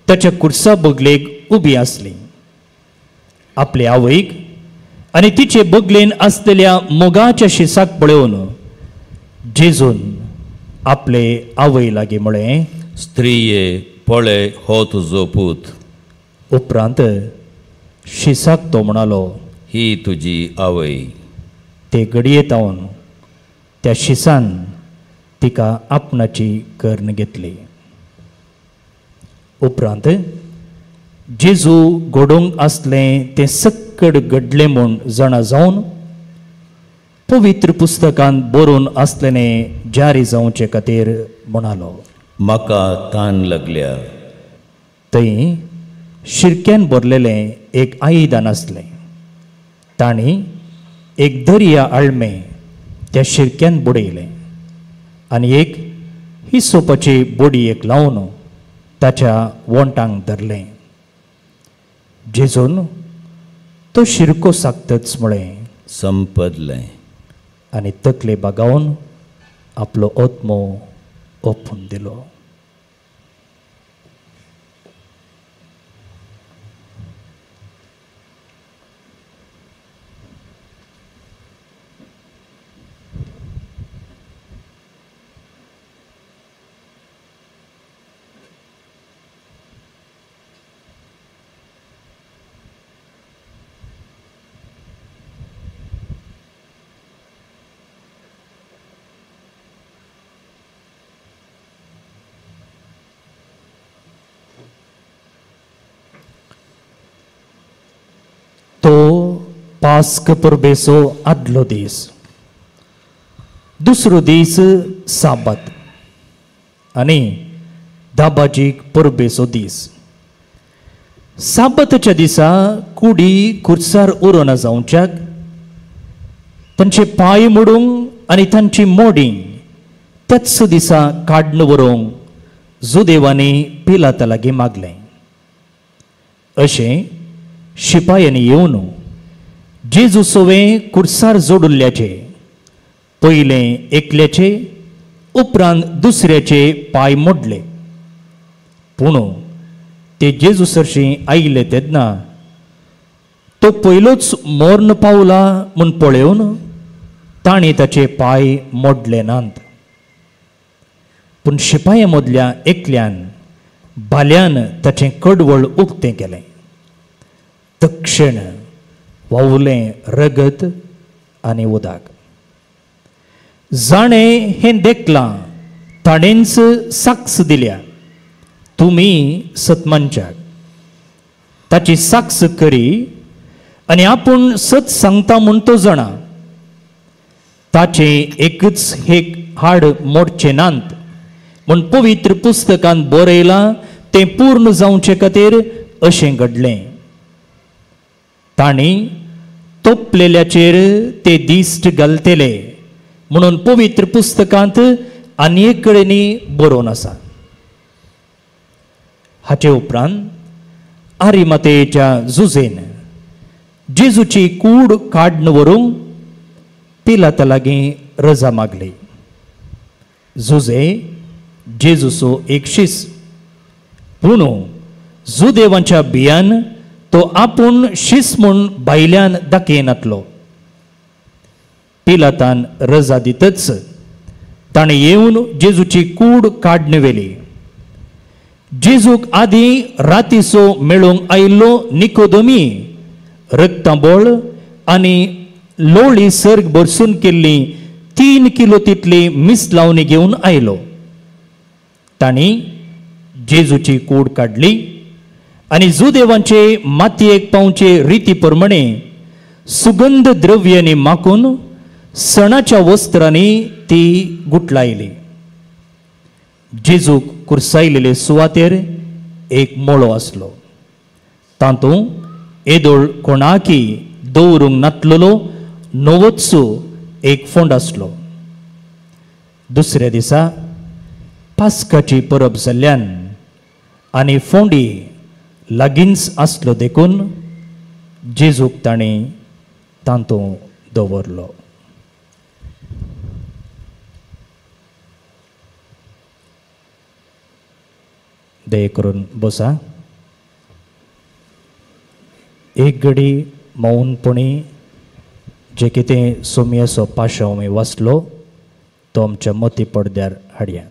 ताच्या कुर्सा बगलेक उबी आसली. आपले आवयक आनी तिचे बगलेन आसलेल्या मोगाच्या शिसाक पळोवन जेजून आपले आवय लागीं म्हळें, स्त्रिये पळय हो तुजो पूत. उपरांत शिसाक तो म्हणालो, ही तुजी आवय. ते घडये तावन त्या शिसान तिका आपणाची कर्ण घेतली. उपरांत जेजू घडोवंक आसलें तें सक्कड घडलें म्हूण जाणा जावन पवित्र पुस्तकान बरोवन आसलें जारी जावचे खातीर म्हणालो, म्हाका तान लागल्या. थंय शिरक्यान भरलेलें एक आयदन आसलें. तांणी एक दर्या आळमें त्या शिरक्यान बुडयलें आनी एक हिसोपाची बोडी एक लावन ताच्या वोंटांक धरलें. जेजून तो शिरको साकतच म्हळें, संपदलें. आनी तकले बागावन आपलो आत्मो ओपून दिलो. तो पास्क परबेचो आदलो दीस, दुसरो दीस साबात आनी दाबाजीक परबेचो दीस. साबाताच्या दिसा कुडी कुर्सार उरोना जावच्याक तांचे पांय मोडूंक आनी तांची मोडींग त्याच दिसा काडून व्हरूंक जुदेवांनी पिलाता लागीं मागलें. अशें शिपायांनी येवन जेजू सोवे कुर्सार जोडुल्ल्याचे पयलें एकल्याचे उपरांत दुसऱ्याचे पांय मोडले. पूण ते जेजू सरशीं आयिल्ले तेन्ना तो पयलोच मर्ण पावला म्हूण पळोवन तांणी ताचे पांय मोडले नात. पूण शिपायां मदल्या एकल्यान भाल्यान ताचें कडवळ उक्तें केलें. तक्षण वावलें रगत आनी उदक. जाणें हें देखलां ताणेंच साक्ष दिल्या, तुमी सत मानच्याक ताची साक्ष करी आनी आपूण सत सांगता म्हूण तो जाणा. ताचें एकच एक हाड मोडचें नात म्हूण पवित्र पुस्तकांत बरयलां तें पूर्ण जावचे खातीर अशें घडलें. तांणी तोपलेल्याचेर ते दिश्ट घालतले म्हणून पवित्र पुस्तकांत आनी एक कडेन बरोवन आसा. हाचे उपरांत आरिमातेच्या जुजेन जेजूची कूड काडून व्हरूंक पिलाता लागीं रजा मागली. जुजे जेजूचो एक शीस, पूण जुदेवांच्या भियान तो आपूण शीस म्हूण भायल्यान दाखयनातलो. पिलातान रजा दितच ताणें येवन जेजूची कूड काडून व्हेली. जेजूक आदीं रातीचो मेळूंक आयिल्लो निकोदमी रक्तांबोळ आनी लोळी सर्ग भरसून केल्ली 3 किलो तितली मिसलावणी घेवन आयलो. तांणी जेजूची कूड काडली आनी जुदेवांचे मातयेक पावचे रिती प्रमाणे सुगंध द्रव्यांनी माखून सणाच्या वस्त्रांनी ती गुटलायली. जेजूक कुर्सायलेले सुवातेर एक मळो आसलो. तातूंत येदोळ कोणाकी दवरूंक नातलेलो नवोत्सो एक फोंड आसलो. दुसऱ्या दिसा पास्काची परब जाल्ल्यान आनी फोंडी लागींच आसलो देखून जेजूक ताणें तातूंत दवरलो. दया करून बसा. एक घडी मौनपणी जे कितें सोमयाचो पाशांव आमी वाचलो तो आमच्या मती पडद्यार हाडया.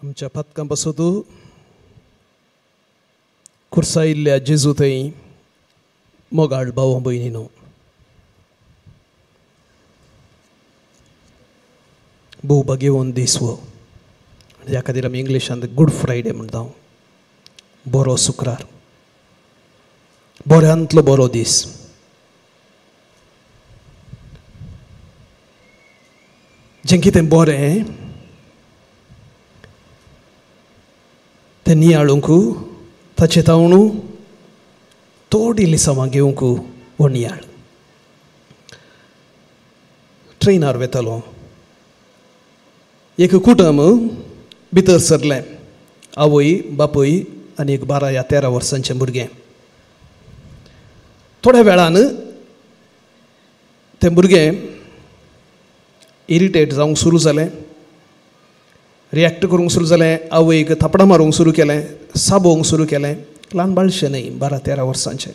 आमच्या पातकां पासत खुर्सायिल्ल्या जेजू थंय मोगाळ भाव भयणीनो, भोव भाग्यवंत दीस हो. आनी ह्या खातीर आमी इंग्लिशांत गूड फ्रायडे म्हणटा. बरो शुक्रार, बऱ्यांतलो बरो दीस. जें कितें बरें तें नियाळूंक, ताचें तावणू थोडी लिसांवां घेवंक हो नियाळ. ट्रेनार वेतालो, एक कुटुंब भितर सरलें, आवय बापूय आनी एक 12 या 13 वर्सांचें भुरगें. थोड्या वेळान तें भुरगें इरिटेट जावंक सुरू जालें, रिएक्ट करूंक सुरू जालें, आवयक थापडां मारूंक सुरू केलें, साबोवंक सुरू केलें. ल्हान बाळशें न्हय, 12-13 वर्सांचें.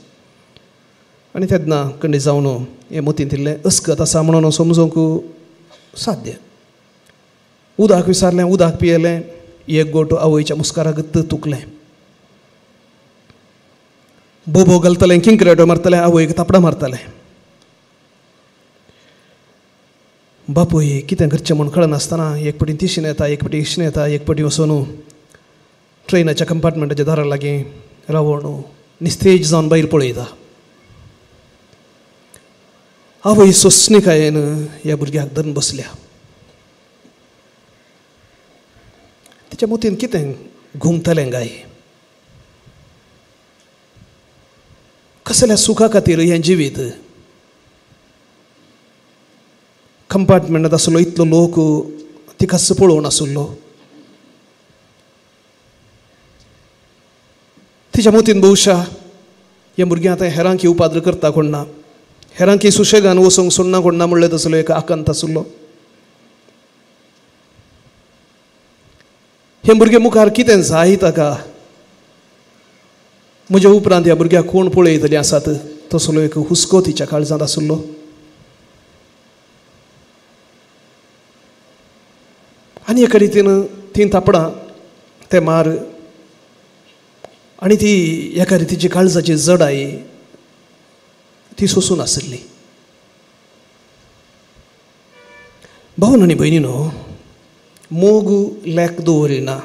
आनी तेन्ना कंडी जावन हें मतींत इल्लें अस्कत आसा म्हणून समजूंक साध्य. उदक विसारलें, उदक पियेलें, एक गोट आवयच्या मुस्काराक तुकलें, बोबो घालतलें, किंकरेटो मारतलें, आवयक थापडां मारतलें. बापूय कितें करचें म्हूण कळनासतना एक पटी तिशीन येता, एक पटी इशीन येता, एक पटी वचून ट्रेनाच्या कंपार्टमेंटाच्या दारा लागीं रावण निस्तेज जावन भायर पळयता. आवय सोंसणीकायेन ह्या भुरग्याक धरून बसल्या. तिच्या मतीन कितें घुमतलें गाय, कसल्या सुखा खातीर हें जिवीत. कंपार्टमेंटांत आसलो इतलो लोक तिकाच पळोवन आसलो. तिच्या मतीन बहुशा हे भुरगें आतां हेरांकी उपाद्र करता कोण ना, हेरांकी सुशेगान वचूंक सोडना कोण ना म्हणलें तसलो एक आकांत आसलो. हे भुरगें मुखार कितें जाय ताका, म्हज्या उपरांत ह्या भुरग्याक कोण पळयतलीं आसात तसलो एक हुस्को तिच्या काळजांत आसलो. आनी एका रितीन तीं थापडां, ते मार आनी ती एका रितीची काळजाची जडाय ती सोंसून आशिल्ली. भाव आनी भयणीनो, मोग लेख दवरिना,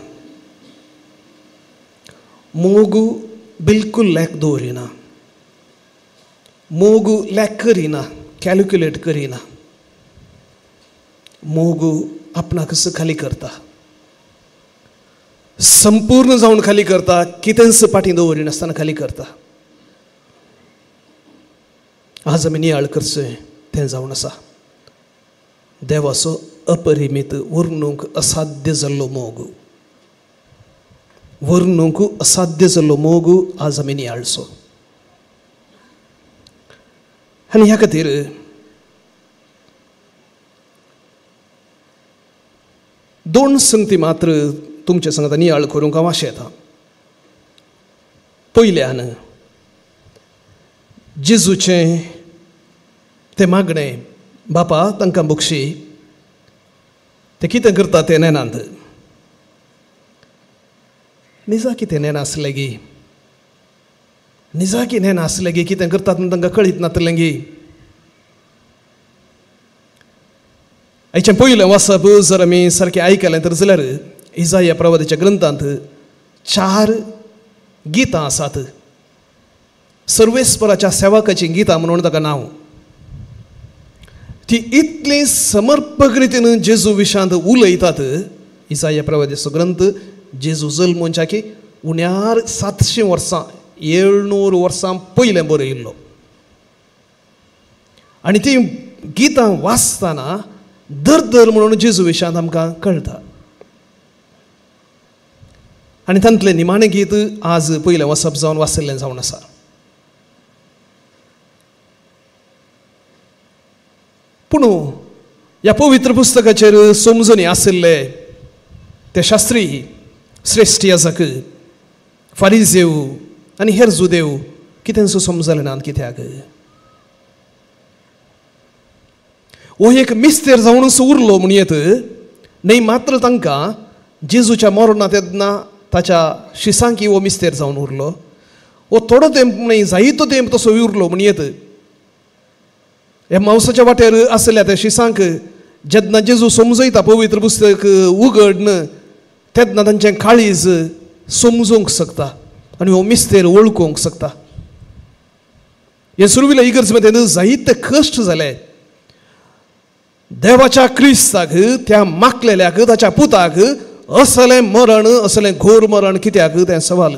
मोग बिलकुल लेख दवरिना, मोग लेख करिना, कॅल्क्युलेट करिना. मोग आपणाकच खाली करता, संपूर्ण जावन खाली करता, कितेंच फाटीं दवरिनासतना खाली करता. आज आमी नियाळ करचें तें जावन आसा देवाचो अपरिमीत वर्णूंक असाध्य जाल्लो मोग, वर्णूंक असाध्य जाल्लो मोग आज आमी नियाळचो. आनी ह्या खातीर दोन संगती मात्र तुमचे संगता नियाळ करूंक हांव आशेतां. पयल्यान जेजूचें तें मागणें, बापा तांकां बक्षी, ते कितें करता तें नेनात. निजा कितें नेनासलें गी, निजा कितें नेनासलें गी, कितें करतात म्हूण तांकां कळीत नातलें गी. आयचें पयलें वाचप जर आमी सारकें आयकलें तर जाल्यार इजाया प्रवादाच्या ग्रंथांत 4 गितां आसात. सर्वेस्पराच्या सेवकाचीं गितां म्हणून ताका नांव. ती इतली समर्पक रितीन जेजू विशांत उलयतात. इजाया प्रवादाचो ग्रंथ जेजू जल्मोनच्याकी उण्यार 700 वर्सां, 700 वर्सां पयलें बरयिल्लो. आनी ती गितां वाचतना दर दर म्हणून जेजू विशांत आमकां कळटा. आनी तांतलें निमाणें गीत आज पयलें वाचप जावन वाचिल्लें जावन आसा. पूण ह्या पवित्र पुस्तकाचेर समजणी आशिल्ले ते शास्त्री, श्रेश्ठ याजक, फारिजेव आनी हेर जुदेव कितेंसो समजलें ना कित्याक. हो एक मिस्तेर जावनूच उरलो म्हण येत न्हय मात्र तांकां जेजूच्या मरणा तेन्ना ताच्या शिसांकी हो मिस्तेर जावन उरलो, हो थोडो तेंप न्हय जायतो तेंप तसो उरलो म्हण येत. ह्या मावसाच्या वाटेर आसल्या त्या शिसांक जेन्ना जेजू समजयता पवित्र पुस्तक उगडन तेन्ना तांचें काळीज समजूंक शकता आनी हो मिस्तेर वळखूंक शकता. हे सुरवेला इगर्ज मध्ये जायते कश्ट जाले. देवाच्या क्रिस्ताक, त्या माकलेल्याक, ताच्या पुताक असलें मरण, असलें घोर मरण कित्याक तें सवाल.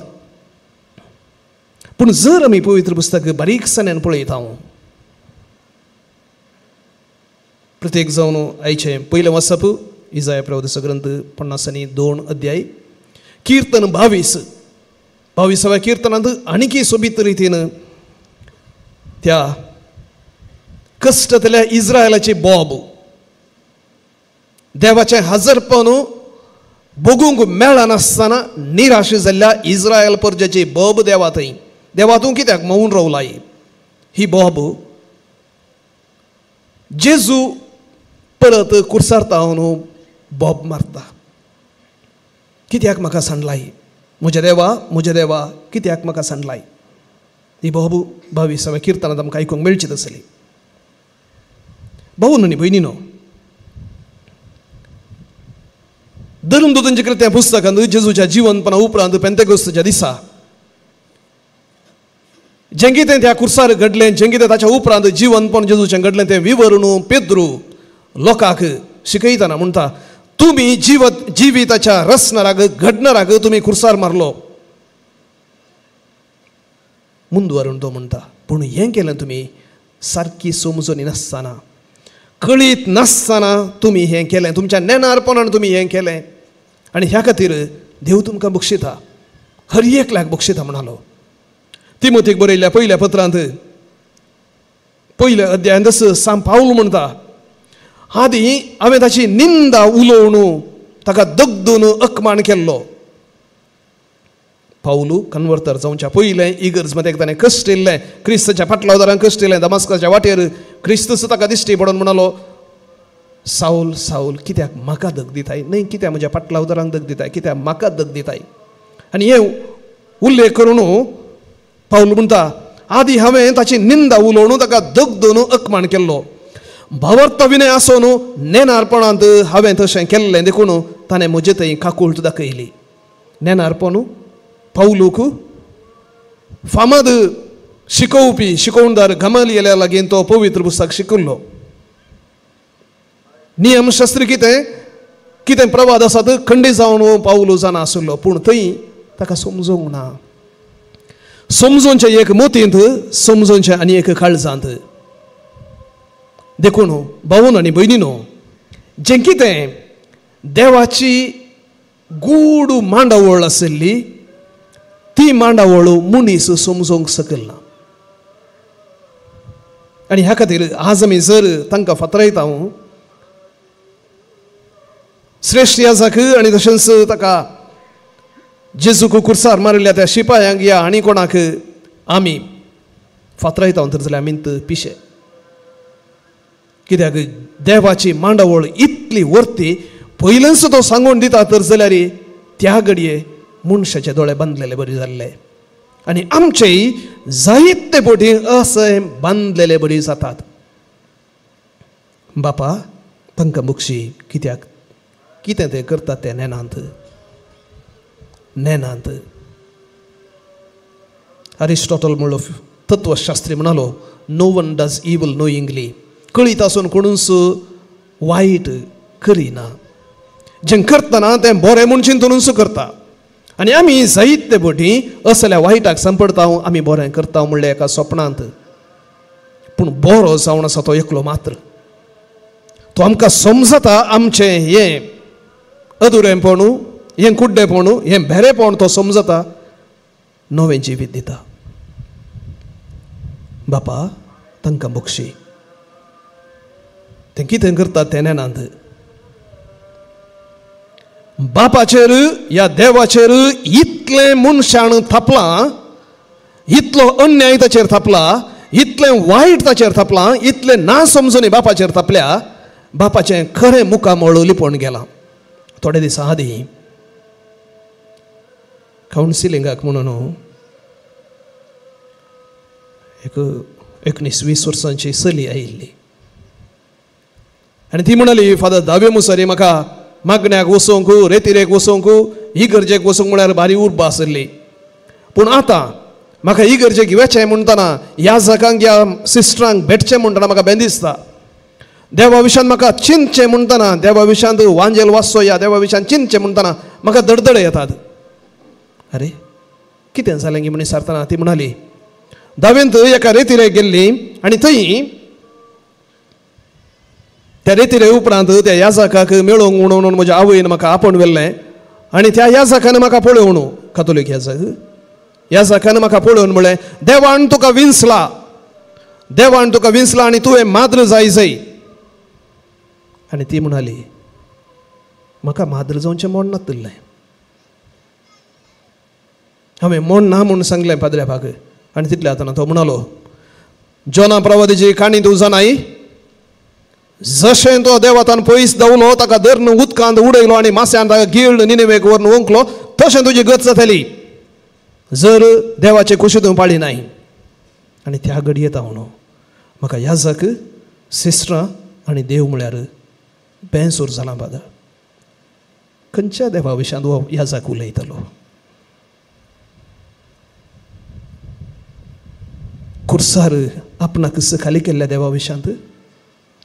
पूण जर आमी पवित्र पुस्तक बारीकसाणेन पळयता, प्रत्येक जावन आयचें पयलें वाचप इजाया प्रवादाचो ग्रंथ 52 अध्याय, किर्तन 22, 22व्या किर्तनांत आनीकय सोबीत रितीन त्या कश्टतल्या इस्रायलाची बोब देवाचें हजरपण बगूंक मेळनासतना निराश जाल्ल्या इस्रायल परजेची बोब देवा थंय देवा तूं कित्याक मौन रावलाय ही बोब जेजू परत कुर्सार तावन बोब मारता कित्याक म्हाका सांडलाय म्हज्या देवा म्हज्या देवा कित्याक म्हाका सांडलाय ही बोब 22व्या किर्तनांत आमकां आयकूंक मेळची तसली. भाऊ न्ही भयणीनो धर्मदूतांच्या कृत्या पुस्तकांत जेजूच्या जिवनपणा उपरांत पेंतेकोस्ताच्या दिसा जें कितें त्या कुर्सार घडलें जें कितें ताच्या उपरांत जिवनपण जेजूचें घडलें तें विवरण पेद्रू लोकांक शिकयतना म्हणटा तुमी जिविताच्या रचणाराक घडणाराक तुमी कुर्सार मारलो मुंदवरून तो म्हणटा पूण हें केलें तुमी सारकी समजून नासतना कळीत नासतना तुमी हें केलें तुमच्या नेणारपणान तुमी हें केलें आनी ह्या खातीर देव तुमकां बक्षिता हर एकल्याक बक्षिता म्हणालो. तिमोथीक बरयल्ल्या पयल्या पत्रांत पयल्या अध्यायांत सांत पावल म्हणटा आदीं हांवें ताची निंदा उलोवन ताका दगदून अकमान केल्लो. पावलू कन्वर्तर जावच्या पयलें इगर्ज मध्ये ताणें कश्ट येयल्लें क्रिस्ताच्या फाटलावदारान कश्ट येयलें दमास्काच्या वाटेर क्रिस्तूच ताका दिश्टी पडून म्हणालो सावल सावल कित्याक म्हाका दग दिताय न्हय कित्याक म्हज्या फाटलावदारांक दग दिताय कित्याक म्हाका दग दिताय. आनी हे उल्लेख करून पावल म्हणटा आदी हांवें ताची निंदा उलोवन ताका दगदून अकमान केल्लो भावार्थ विनय आसून नेणारपणांत हांवें तशें केल्लें देखून ताणें म्हजे थंय काकूळट दाखयली. नेणारपण पावलूक फामाद शिकोवपी शिकोवणदार गमालियेल्या लागीं तो पवित्र पुस्तक शिकल्लो. नियमशास्त्र कितें कितें प्रवाद आसात खंडीत जावन पावलू जाणा आशिल्लो पूण थंय ताका समजूंक ना. समजोवचें एक मोतींत समजोवचें आनी एक काळजांत. देखून भावन आनी भयणीनो जें कितें देवाची गूढ मांडावळ आशिल्ली ती मांडावळ मनीस समजूंक शकल ना. आनी ह्या खातीर आज आमी जर तांकां फातरायता श्रेश्ठ याजाक आनी तशेंच ताका जेजूक कुर्सार मारिल्ल्या त्या शिपायांक या आनी कोणाक आमी फातरायता तर जाल्यार आमी पिशे कित्याक देवाची मांडावळ इतली वर्ती पयलेंच तो सांगून दिता तर जाल्यार त्या घडये मनशाचे दोळे बांदलेले बरी जाल्ले आनी आमचेय जायते बोटी अशें बांदलेले बरी जातात. बापा तांकां बक्षी कित्याक कितें ते करतात तें नेणांत नेणांत. अरिस्टॉटल म्हणलो तत्वशास्त्री म्हणालो no one does evil knowingly कळीत आसून कोणूच वायट करिना जें करतना तें बरें म्हूण चिंतूनच करता आनी आमी जायते बोटी असल्या वायटाक सांपडटा आमी बरें करता म्हणलें एका सपनांत पूण बरो जावन आसा तो एकलो मात्र तो आमकां समजता आमचें हें अदुरेंपण हें कुड्डेपण हें भेरेपण तो समजता नवें जिवीत दिता. बापा तांकां बक्षी तें कितें करता तें नेणांत. बापाचेर या देवाचेर इतलें मनशान थापलां इतलो अन्याय ताचेर थापला इतलें वायट ताचेर थापलां इतलें ना समजून बापाचेर थापल्या बापाचें खरें मुखामळ लिपोवन गेलां. थोडे दिसां आदीं कावन्सिलिंगाक म्हणून एक 19-20 वर्सांची चली आयिल्ली आनी ती म्हणाली फादर धावे मुसारी म्हाका मागण्याक वचोंक रेतिरेक वचोंक इगर्जेक वचोंक म्हळ्यार भारी उर्बा आशिल्ली पूण आतां म्हाका इगर्जेक वेचें म्हणटना ह्या जाकांक ह्या सिस्टरांक भेटचें म्हणटना म्हाका बें दिसता देवा विशांत म्हाका चिंतचें म्हणटना देवा विशांत वांजेल वाचचो ह्या देवा विशांत चिंतचें म्हणटना म्हाका दडदडे येतात. अरे कितें जालें गी म्हण विचारतना ती म्हणाली धावेंत एका रेतिरेक गेल्ली आनी थंय त्या रेतिरे उपरांत त्या याजकाक मेळोवंक म्हणून म्हज्या आवयन म्हाका आपोवन व्हेल्लें आनी त्या याजकान म्हाका पळोवन कातोलीक याजक याजकान म्हाका पळोवन म्हळें देवान तुका विंचला देवान तुका विंचला आनी तुवें माद्र जाय जाय. आनी ती म्हणाली म्हाका माद्र जावचें मोड नातिल्लें, हांवें मोड ना म्हूण सांगलें पाद्र्या भाग. आनी तितल्या आतां तो म्हणालो जोना प्रवादीची काणी तूं जाणाय, जशें तो देवातान पयस धांवलो ताका धरून उदकांत उडयलो आनी मास्यान ताका गिळ निनेवेक व्हरून ओंकलो, तशें तुजी गत जातली जर देवाचे कुशी तूं पाळी नाय. आनी त्या घडयेत हांव म्हाका याजक सिस्टरां आनी देव म्हळ्यार बेंसूर जालां बादा. खंयच्या देवा विशयांत हो याजक उलयतलो? कुर्सार आपणाक खाली केल्ल्या देवा विशयांत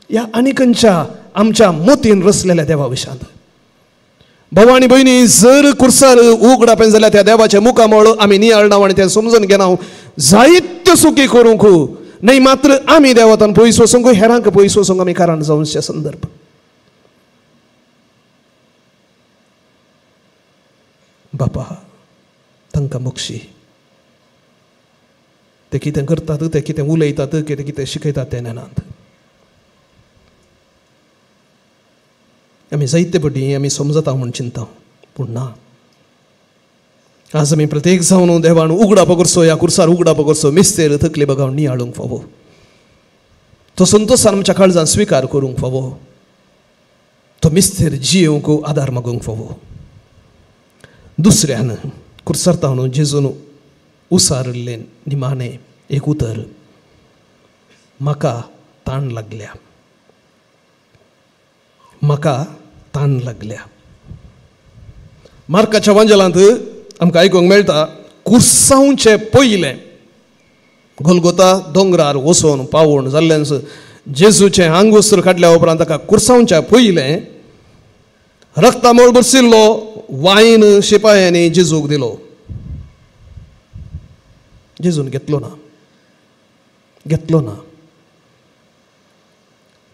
या आनी खंयच्या आमच्या मोतीन रचलेल्या देवा विशयांत? भाव आनी भयणी, जर कुर्सार उगडापें जाल्यार त्या देवाचें मुखामळ आमी नियाळना आनी तें समजून घेना, जायत्यो चुकी करूंक न्हय मात्र आमी देवातान पयस वचूंक, हेरांक पयस वचूंक आमी कारण जावचे संदर्भ. बापा तांकां मोक्षी, ते कितें करतात, ते कितें उलयतात, कितें कितें शिकयतात तें नेनात. आमी जायते पटी आमी समजता म्हूण चिंता, पूण ना. आज आमी प्रत्येक जावन देवान उगडापो करचो, ह्या कुर्सार उगडापो करचो, मिस्तेर तकले बगाव नियाळूंक फावो, तो संतोशान आमच्या काळजान स्विकार करूंक फावो, तो मिस्तेर जियेवंक आदार मागूंक फावो. दुसऱ्यान कुर्सार तावन जेजून उसारिल्लें निमाणें एक उतर, म्हाका ताण लागल्या, म्हाका ताण लागल्या. मार्काच्या वांजेलांत आमकां आयकूंक मेळटा, कुर्सांवचें पयलें गोलगोता दोंगरार वचून पावोवन जाल्ल्यान जेजूचें आंगवस्त्र काडल्या उपरांत ताका कुर्सांवच्या पयलें रक्तामोळ बरसिल्लो वायन शिपायांनी जेजूक दिलो. जेजून घेतलो ना, घेतलो ना.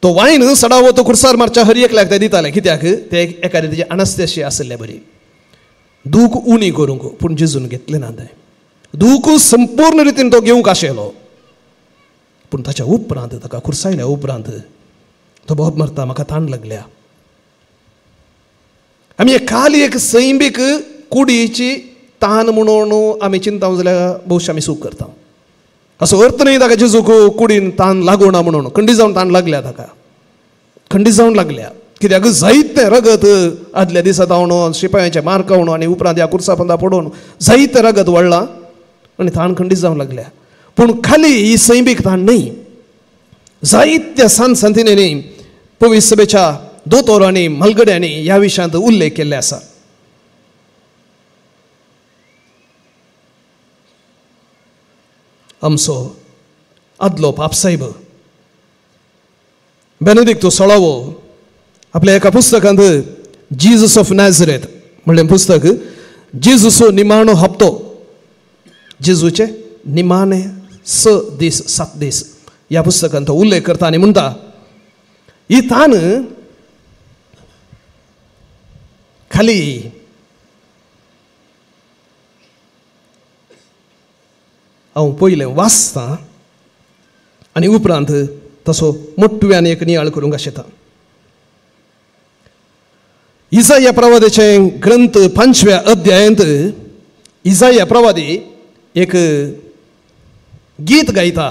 तो वायन सडावो तो कुर्सार मारच्या हर एकल्याक ते दिताले, कित्याक ते एका रितीचे अनस्तेशी आशिल्ले बरी दूख उणी करूंक, पूण जेजून घेतलें ना तें. दूख संपूर्ण रितीन तो घेवंक आशिल्लो, पूण ताच्या उपरांत ताका कुर्सायल्या उपरांत तो बोब मारता म्हाका ताण लागल्या. आमी खाली एक सैमीक कुडीची तान म्हणून आमी चिंता जाल्यार भोवशी आमी चूक करता. असो अर्थ न्हय ताका जेजूक कुडीन तान लागूना म्हणून, खंडीत जावन तान लागल्या ताका, खंडीत जावन लागल्या. कित्याक जायतें रगत आदल्या दिसा धांवन शिपायांचे मार खावन आनी उपरांत ह्या कुर्सा पंदा पडून जायतें रगत वळ्ळां आनी ताण खंडीत जावन लागल्या. पूण खाली ही सैमीक ताण न्हय, जायत्या सान संतिनी पवित्र सभेच्या दोतोर आनी म्हालगड्यांनी ह्या विशयांत उल्लेख केल्ले आसा. आमचो आदलो पापसाहेब बेनेदिक्तु सोळावो आपल्या एका पुस्तकांत जीजस ऑफ नॅझरेथ म्हणलें पुस्तक, जेजूचो निमाणो हप्तो, जेजूचे निमाणे 6 दीस 7 दीस ह्या पुस्तकांत तो उल्लेख करता आनी म्हणटा ही तान खाली हांव पयलें वाचतां आनी उपरांत तसो मोटव्यान एक नियाळ करूंक आशेता. इजाया प्रवादीचे ग्रंथ 5व्या अध्यायांत इजाया प्रवादी एक गीत गायता.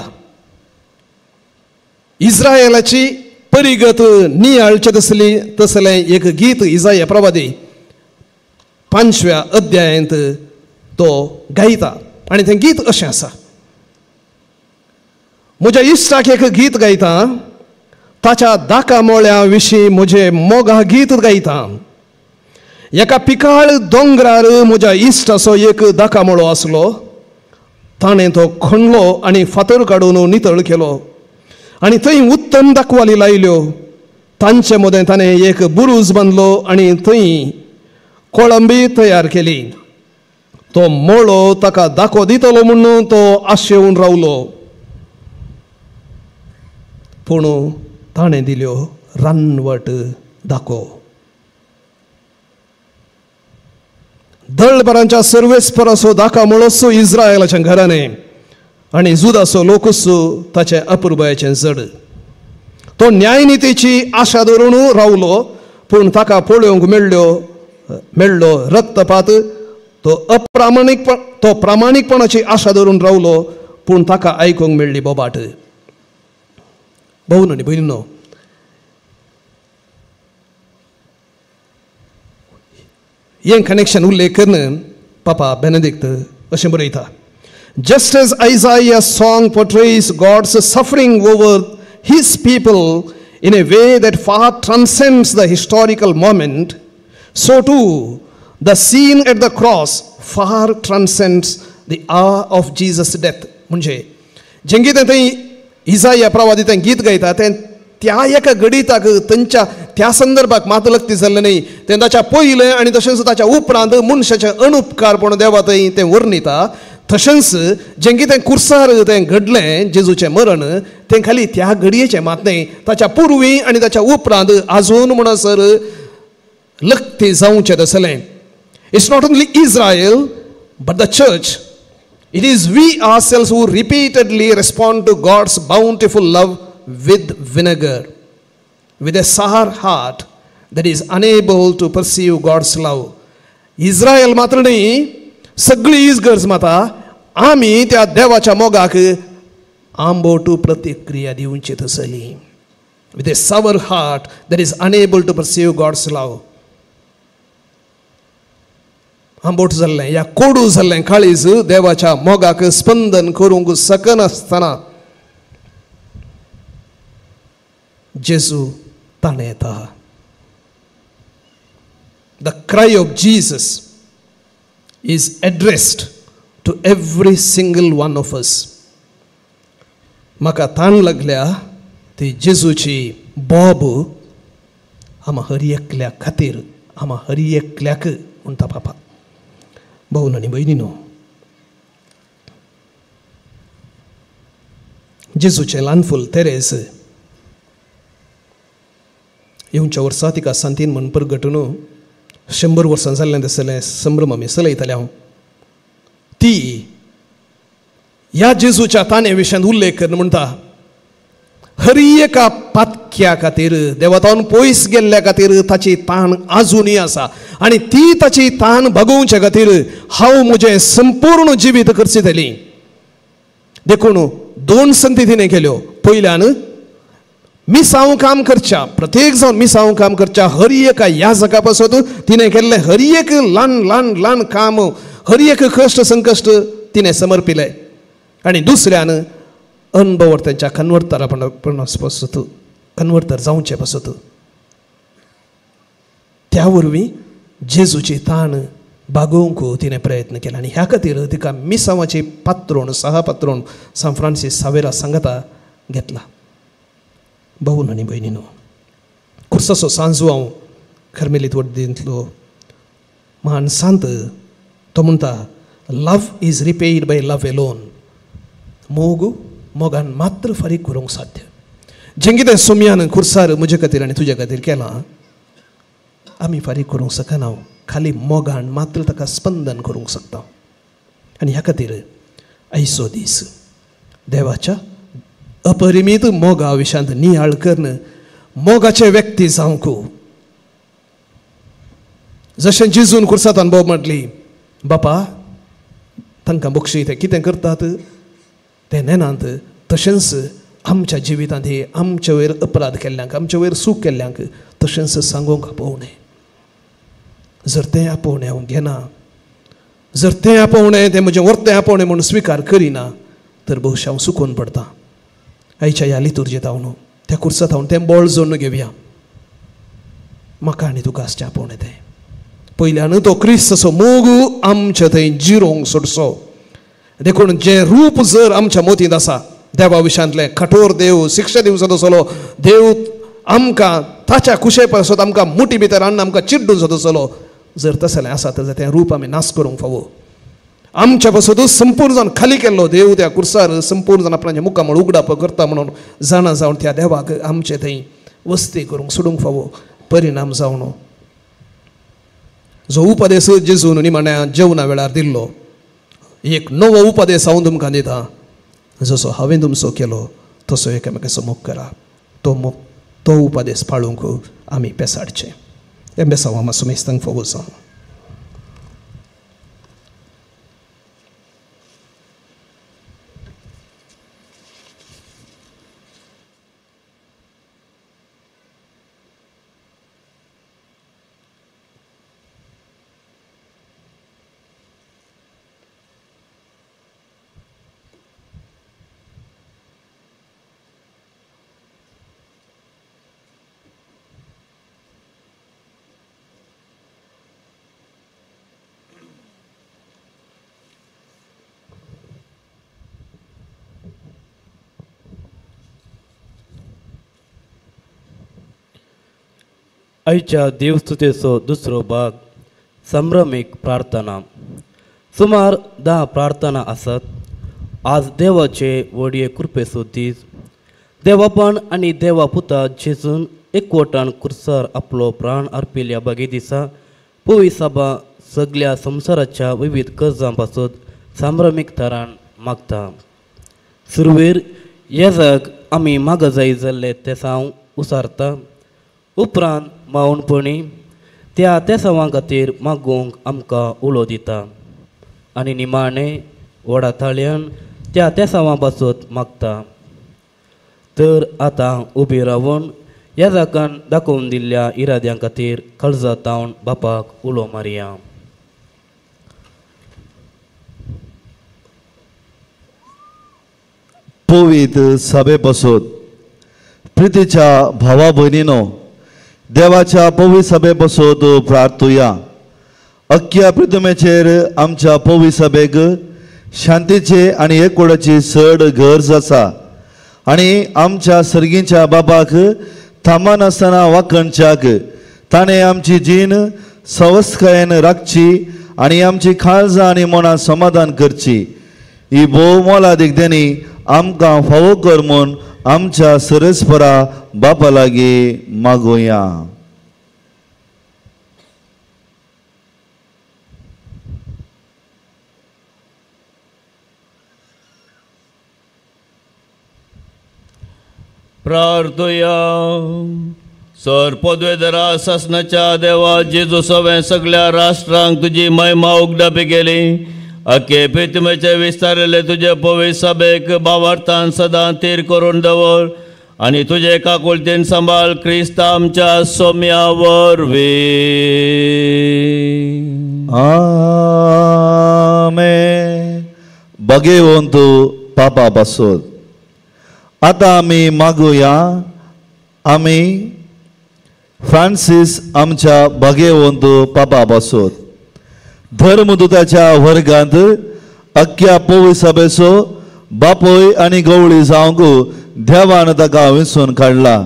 इस्रायलाची परिगत नियाळचे तसली तसलें एक गीत इजाया प्रवादी 5व्या अध्यायांत तो गायता आनी तें गीत अशें आसा. म्हज्या इश्टाक एक गीत गायता, ताच्या दाका मोळ्या विशीं म्हजें मोगा गीत गायता. एका पिकाळ दोंगरार म्हज्या इश्टाचो एक दाका मोळो आसलो, ताणें तो खणलो आनी फातर काडून नितळ केलो आनी थंय उत्तम दाखवाली लायल्यो. तांचे मदें ताणें एक बुरूज बांदलो आनी थंय कोळंबी तयार केली. तो मोळो ताका दाखो दितलो म्हणून तो आशेवन रावलो, पूण ताणें दिल्यो रानवट दाखो. दळभरांच्या सर्वेस्पराचो दाका मोळोसो इस्रायलाच्या घराने आनी जुदाचो लोकूच ताचें अपुरबायेचें जड. तो न्यायनितीची आशा धरून रावलो पूण ताका पळोवंक मेळ्ळो रक्तपात. तो तो प्रामाणीकपणाची आशा धरून रावलो पूण ताका आयकूंक मेळ्ळी बोबाट. भाव आनी भयणीनो, हें कनेक्शन उल्लेख करून पापा बेनेदिक्त अशें बरयता, Just as Isaiah's song portrays God's suffering over his people in a way that far transcends the historical moment, so too the scene at the cross far transcends the hour of Jesus' death. म्हणजे जें कितें थंय इजाया प्रवादी तें गीत गायता तें त्या एका घडिताक तांच्या त्या संदर्भाक मात लक्ती जाल्लें न्हय, तें ताच्या पयलें आनी तशेंच ताच्या उपरांत मनशाचें अनुपकारपण देवा थंय तें वर्णिता. तशेंच जें कितें कुर्सार तें घडलें जेजूचें मरण तें खाली त्या घडयेचें मात न्हय, ताच्या पुर्वी आनी ताच्या उपरांत आजून म्हणसर लक्ती जावचें तसलें. It's not only Israel but the church. It is we ourselves who repeatedly respond to God's bountiful love with vinegar, with a sour heart that is unable to perceive God's love. Israel मात्र न्हय, सगळी इजगर्ज माता आमी त्या देवाच्या मोगाक आंबोटू प्रतिक्रिया दिवची तसली. With a sour heart that is unable to perceive God's love. Ambot जाल्लें या कोडू जाल्लें काळीज देवाच्या मोगाक स्पंदन करूंक शकनासतना जेजू ताणें येता. The cry of Jesus is addressed to every single one of us. म्हाका ताण लागल्या ती जेजूची बोब आमा हर एकल्या खातीर, आमा हर एकल्याक म्हणटा पापा. भाव आनी भयणीनो, जेजूचें ल्हान फूल तेरेज येवच्या वर्सा तिका सांतीन म्हण परगटून 100 वर्सां जाल्लें तसलें संभ्रम आमी चलयताले हांव. ती ह्या जेजूच्या ताणे विशयांत उल्लेख करून म्हणटा, हरी एका पातक्या खातीर देवातावन पयस गेल्ल्या खातीर ताची ताण आजुनूय आसा आनी ती ताची ताण भागोवचे खातीर हांव म्हजें संपूर्ण जिवीत खर्चितली. देखून 2 संती तिणें केल्यो. पयल्यान मिसांव काम करच्या, प्रत्येक जावन मिसांव काम करच्या हर एका याजका पासत तिणें केल्लें हर एक ल्हान ल्हान ल्हान काम, हर एक कश्ट संकश्ट तिणें समर्पिलें. आनी दुसऱ्यान अनभवर तेंच्या कन्वर्तरा पासत, कन्वर्तर जावचे पासत त्या वरवीं जेजूची ताण भागोवंक तिणें प्रयत्न केला. आनी ह्या खातीर तिका मिसांवाची पात्रोण, सहा पात्रोण सांत फ्रांसीस सावेरा सांगाता घेतला. भाऊ आनी भयणीनो, कुर्साचो सांजू हांव कर्मेलीत वड्डींतलो महान सांत तो म्हणटा, love is repaid by love alone. मोग मोगान मात्र फारीक करूंक साध्य. जें कितें सोमयान खुर्सार म्हजे खातीर आनी तुजे खातीर केलां आमी फारीक करूंक शकना, खाली मोगान मात्र ताका स्पंदन करूंक शकता. आनी ह्या खातीर आयचो दीस देवाच्या अपरिमीत मोगा विशांत नियाळ करून मोगाचे व्यक्ती जावंक, जशें जेजून खुर्सांत अनुभव म्हटली, बापा तांकां बक्षी ते कितें करतात ते नेनात, तशेंच आमच्या जिवितांत हे आमचे वयर अपराध केल्ल्यांक, आमचे वयर चूक केल्ल्यांक तशेंच सांगूंक आपोवणें. जर तें आपोवणें हांव घेना, जर तें आपोवणें तें म्हजें वर्तें आपोवणें म्हूण स्विकार करिना तर भोवशा हांव चुकून पडटा. आयच्या ह्या लितुर्जेंत हांव त्या कुर्सांत हांव तें बळ जोडून घेवया. म्हाका आनी तुका आसचें आपोवणें तें पयल्यान तो क्रिस्ताचो मोग आमचे थंय जिरोवंक सोडचो. देखून जें रूप जर आमच्या मोतींत आसा देवा विशांतलें, कठोर देव शिक्षा दिवचो तसलो देव आमकां ताच्या कुशे पासत आमकां मुठी भितर हाडून आमकां चिड्डून तसलो जर तसलें आसा तर तें रूप आमी नाश करूंक फावो. आमच्या पासत संपूर्ण जावन खाली केल्लो देव त्या कुर्सार संपूर्ण जावन आपणाच्या मुखामळ उगडाप करता म्हणून जाणा जावन त्या देवाक आमचे थंय वस्ती करूंक सोडूंक फावो. परिणाम जावन जो उपदेश जेजून निमाण्या जेवणा वेळार दिल्लो एक नवो उपदेश हांव तुमकां दिता, जसो हांवें तुमचो केलो तसो एकामेकाचो मोग करा. तो मोग तो उपादेस पाळूंक आमी पेसाडचें. हें बेसांव आमा सुमेस्तांक फोगो जावं. आयच्या देवस्तुतेचो दुसरो भाग संभ्रमीक प्रार्थना. सुमार 10 प्रार्थना आसात. आज देवाचे व्हडये कृपेचो दीस. देवापण आनी देवा पुता जेजून एकवटान कुर्सार आपलो प्राण अर्पिल्ल्या बागे दिसा पवी सभा सगल्या संवसाराच्या विविध गरजां पासत संभ्रमीक थरान मागता. सुरवेर येजाक आमी मागा जाय जाल्ले तेसांव उसारता. उपरांत मावणपणी त्या तेसांवां खातीर मागूंक आमकां उलो दिता आनी निमाणें व्हडा ताळयान त्या तेसांवां पासत मागता. तर आतां उबी रावन येजाकान दाखोवन दिल्ल्या इराद्यां खातीर काळजा तावन बापाक उलो मारया. पवित्र सभे पासत प्रितीच्या भावा भयणीनो देवाच्या पवित्र सभे पासत प्रार्थुया. अख्ख्या प्रितमेचेर आमच्या पवित्र सभेक शांतीचे आनी एकवटाची चड गरज आसा आनी आमच्या सर्गीच्या बाबाक थांबनासतना वाखणच्याक ताणें आमची जीण सवस्कायेन राखची आनी आमची काळजां आनी मनां समाधान करची. ही भोव मोलादीक देणी आमकां फावो कर म्हूण आमच्या सरस्परा बापा लागीं मागोया. प्रार्थुया. सर पदवेधरा सासनाच्या देवा जेजू सवें सगळ्या राष्ट्रांक तुजी महिमा उगडापी केली. अखे प्रितमेचे विस्तारले तुजे पवित्र सभेक भावार्थान सदां तीर करून दवर आनी तुजे काकुळतेन सांबाळ क्रिस्त आमच्या सोम्या वरवीं. आमेन. बगेवंत पापा पासत आतां आमी मागुया. आमी फ्रांसीस आमच्या भागेवंत पापा पासत धर्मदूताच्या वर्गांत अख्ख्या पवित्र सभेचो बापूय आनी गवळी जावंक देवान ताका विंचून काडला.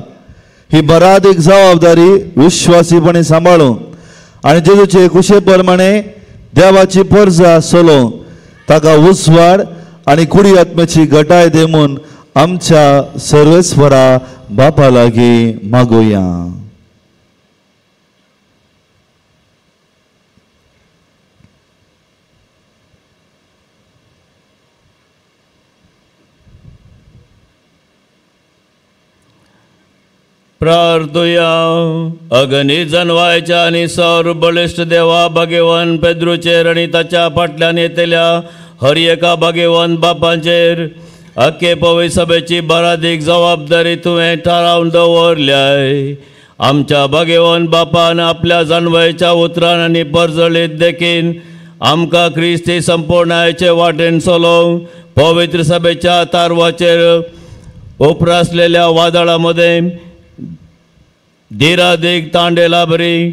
ही बरादीक जबाबदारी विश्वासीपणी सांबाळूंक आनी जेजूचे कुशे प्रमाणे देवाची परजा चलोवंक ताका उजवाड आनी कुडी आत्म्याची घटाय दे म्हूण आमच्या सर्वेस्वरा बापा लागीं मागुया. प्रार्थुया. अगणी जनवायच्या आनी सौर बळिश्ट देवा भागेवन पेद्रूचेर आनी ताच्या फाटल्यान येतल्या हर एका भागेवन बापांचेर अख्खे पवित्र सभेची बरादीक जबाबदारी तुवें थारावन दवरल्याय. आमच्या भागेवन बापान आपल्या जानवयच्या उतरान आनी परजळीत देखीन आमकां क्रिस्ती संपूर्णायचे वाटेन चलोवंक पवित्र सभेच्या तारवाचेर उपरासलेल्या वादळा मदें धीरादीक तांडेला बरी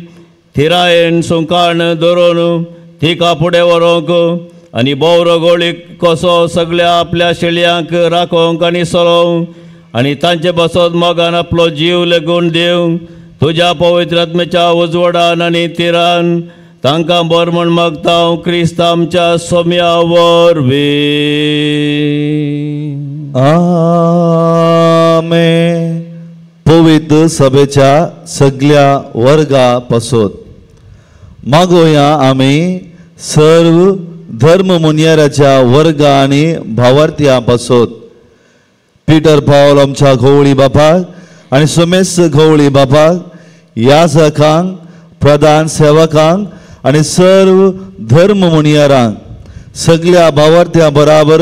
थिरायेन सुंकाण धरून तिका फुडें व्हरूंक आनी बोवरो गोळी कसो सगळ्या आपल्या शेळयांक राखोवंक आनी चलोवंक आनी तांचे बसत मोगान आपलो जीव लेगून दिवंक तुज्या पवित्र आत्म्याच्या उजवडान आनी तिरान तांकां बर म्हूण मागता हांव क्रिस्त आमच्या सोम्या वरवीं. आमेन. पवित्र सभेच्या सगळ्या वर्गा पासत मागोया. आमी सर्व धर्म मुनियाराच्या वर्गा आनी भावार्थ्यां पासत पीटर पावल आमच्या घोवळी बापाक आनी सोमेस घोवळी बापाक, याजकांक, प्रधान सेवकांक आनी सर्व धर्म मुनियरांक सगळ्या भावार्थ्या बराबर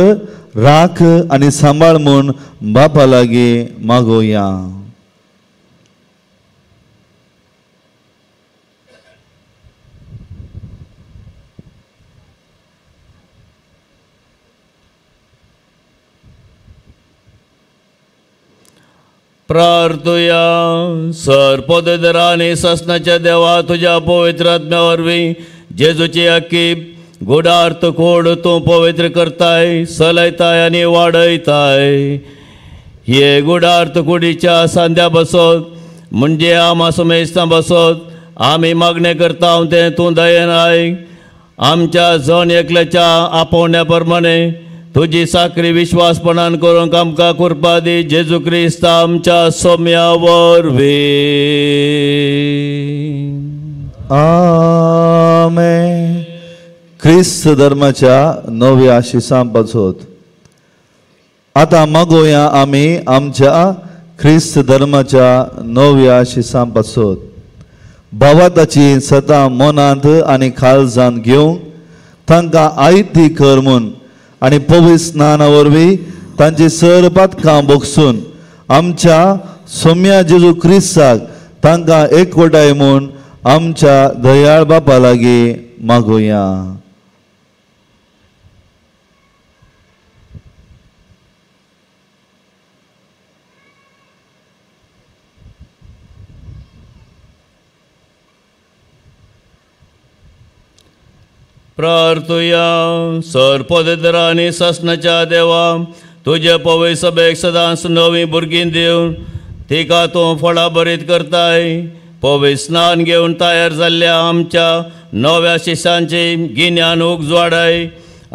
राख आनी सांबाळ म्हूण बापा लागीं मागोया. प्रार्थुया. सर पदधरा आनी सासणाच्या देवा, तुज्या पवित्र आत्म्या वरवीं जेजूची अख्खी गुडार्थ कोड तूं पवित्र करताय, सलयताय आनी वाडयताय. हे गुडार्थ कुडीच्या सांद्या बसत म्हणजे आमा समेस्तां बसत आमी मागणें करता तें तूं दयेन आयक. आमच्या जण एकल्याच्या आपोवण्या प्रमाणे तुजी साकरी विश्वासपणान करूंक आमकां कृपा दी, जेजू क्रिस्त आमच्या सोम्या वरवीं. आमेन. क्रिस्त धर्माच्या नव्या शिसां पासत आतां मागोया आमी आमच्या क्रिस्त धर्माच्या नव्या शिसां पासत भावाताची सदां मनांत आनी काळजांत घेवंक तांकां आयती कर म्हूण आनी पवित्र स्नाना वरवीं तांची सर पातकां भोगसून आमच्या सोम्या जेजू क्रिस्ताक तांकां एकवटाय म्हूण आमच्या दयाळ बापा लागीं मागोया. प्रार्थुया. सर पदधरा आनी सासणाच्या देवा, तुजे पवित्र सभेक सदांच नवीं भुरगीं दिवन तिका तूं फळां भरीत करताय. पवित्र स्नान घेवन तयार जाल्ल्या आमच्या नव्या शिश्यांची गिन्यान उजवाडाय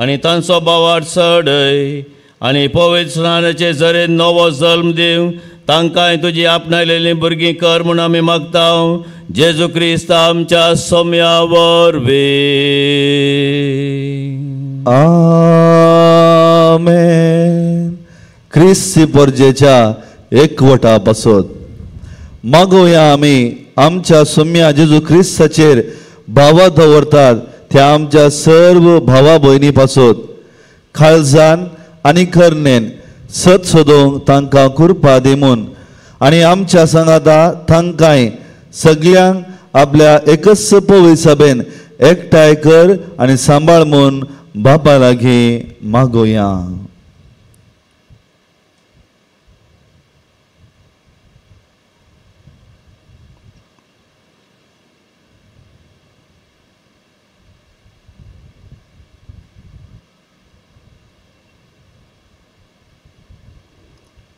आनी तांचो भावार्थ चडय आनी पवित्र स्नानाचे जरेन नवो जल्म दिवन तांकांय तुजी आपणायलेलीं भुरगीं कर म्हूण आमी मागता, जेजू क्रिस्त आमच्या सोम्या वरवीं. आमेन. क्रिस्ती परजेच्या एकवटा पासत मागोया आमी आमच्या सोम्या जेजू क्रिस्ताचेर भावा दवरतात त्या आमच्या सर्व भावा भयणी पासत काळजान आनी करणेन सत सोदूंक तांकां कृपा दी म्हूण आनी आमच्या सांगाता तांकांय सगळ्यांक आपल्या एकच पवित्र सभेन एकठांय कर आनी सांबाळ म्हूण बापा लागीं मागोया.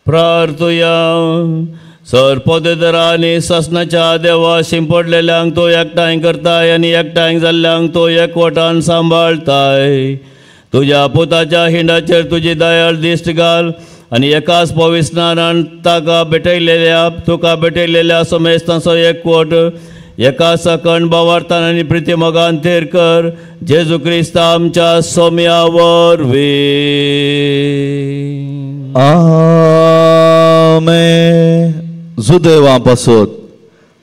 प्रार्थुया. सर पदधरा आनी सासणाच्या देवा, शिंपडलेल्यांक तो एकठांय करताय आनी एकठांय जाल्ल्यांक तो एकवटान सांबाळताय. तुज्या पुताच्या हिंडाचेर तुजी दयाळ दिश्ट घाल आनी एकाच पवित्र स्नानान ताका भेटयलेल्या तुका भेटयलेल्या समेस्तांचो एकवट एकाच अखंड भावार्थान आनी प्रितीमोगान थीर कर, जेजू क्रिस्त आमच्या सोम्या वरवीं. आमेन. जुदेवा पासत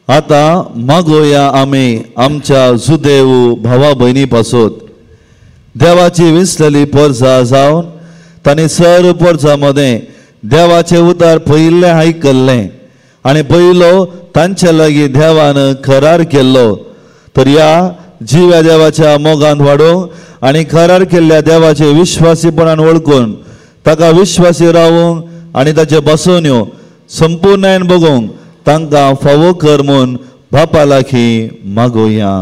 आतां मागोया आमी आमच्या जुदेव भावा भयणी पासत देवाची विसलेली परजा जावन तांणी सर्व परजा मदें देवाचें उतार पयिल्लें आयकल्लें आनी पयलो तांचे लागीं देवान करार केल्लो. तर ह्या जिव्या देवाच्या मोगान वाडोवंक आनी करार केल्ल्या देवाचे विश्वासीपणान वळखून ताका विश्वासी रावूंक आनी ताचे बसोवण्यो संपूर्णायन बगोवंक तांकां फावो कर म्हूण बापा लागीं मागोया.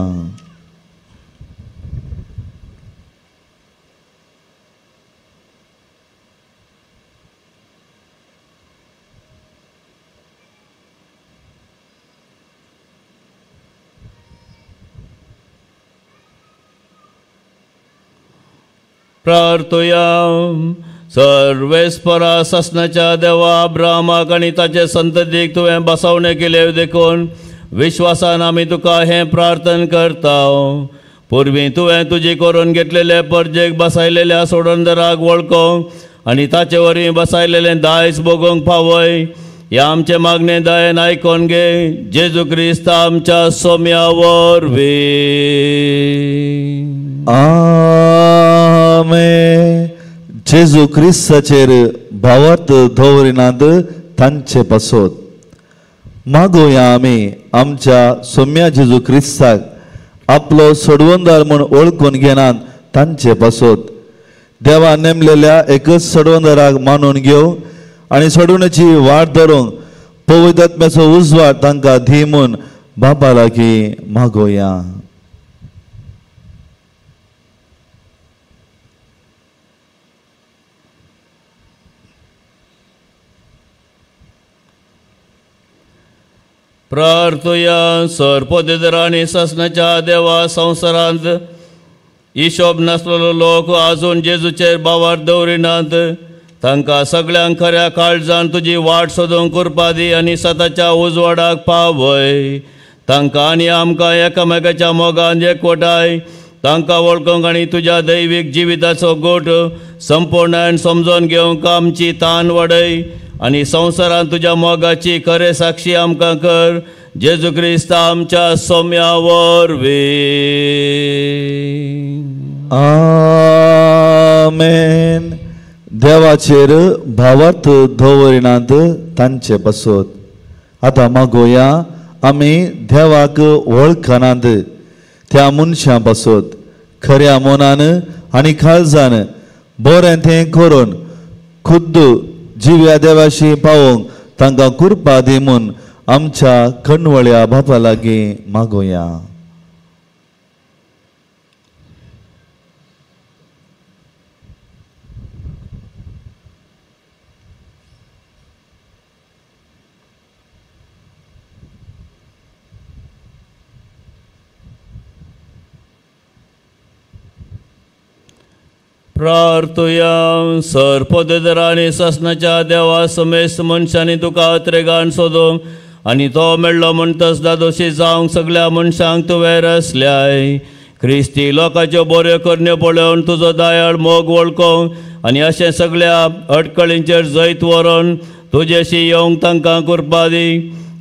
प्रार्थुया. सर्वेस्परा सासणाच्या देवा, अब्राहमाक आनी ताचे संततीक तुवें बसवणें केलें देखून विश्वासान आमी तुका हें प्रार्थन करता. पुर्वी तुवें तुजी करून घेतलेले परजेक बसायलेल्या सोडणदाराक वळखूंक आनी ताचे वरवीं बसायलेलें दायज भोगोवंक पावय. ह्या आमचें मागणें दयेन आयकोन घे जेजू क्रिस्त आमच्या सोम्या वरवीं. आमेन. जेजू क्रिस्ताचेर भावार्थ दवरिनात तांचे पासत मागोया आमी आमच्या सोम्या जेजू क्रिस्ताक आपलो सोडवणदार म्हूण वळखून घेनात तांचे पासत देवा नेमलेल्या एकच सोडवणदाराक मानून घेवंक आनी सोडवण्याची वाट धरूंक पवित्र आत्म्याचो उजवाड तांकां दी म्हूण बापा लागीं मागोया. प्रार्थुया. सरपदेदर आनी सासणाच्या देवा, संवसारांत हिशोब नासलेलो लोक आजून जेजूचेर भावार्थ दवरिनात. तांकां सगळ्यांक खऱ्या काळजान तुजी वाट सोदूंक कृपा दी आनी सताच्या उजवाडाक पावय. तांकां आनी आमकां एकामेकाच्या मोगान एकवटाय. तांकां वळखूंक आनी तुज्या दैवीक जिविताचो गोट संपूर्णान समजून घेवंक आमची तान वाडय आनी संवसारांत तुज्या मोगाची खरे साक्षी आमकां कर. जेजू क्रिस्त आमच्या सोम्या वरवीं. आमेन. देवाचेर भावार्थ दवरिनात तांचे पासत आतां मागोया आमी देवाक वळखनात त्या मनशां पासत खऱ्या मनान आनी काळजान बरें तें करून खुद्द जिव्या देवाशी पावोवंक तांकां कृपा दी म्हूण आमच्या कणवळ्या बापा लागीं मागोया. प्रार्थुया. सरपदेदर आनी सासणाच्या देवा, समेस्त मनशांनी तुका अत्रेगान सोदूंक आनी तो मेळ्ळो म्हणटच दादोशी जावंक सगळ्या मनशांक तुवें रसल्याय. क्रिस्ती लोकांच्यो बऱ्यो करण्यो पळोवन तुजो दयाळ मोग वळखूंक आनी अशें सगळ्या अडकळींचेर जैत व्हरून तुजेशी येवंक तांकां कृपा दी.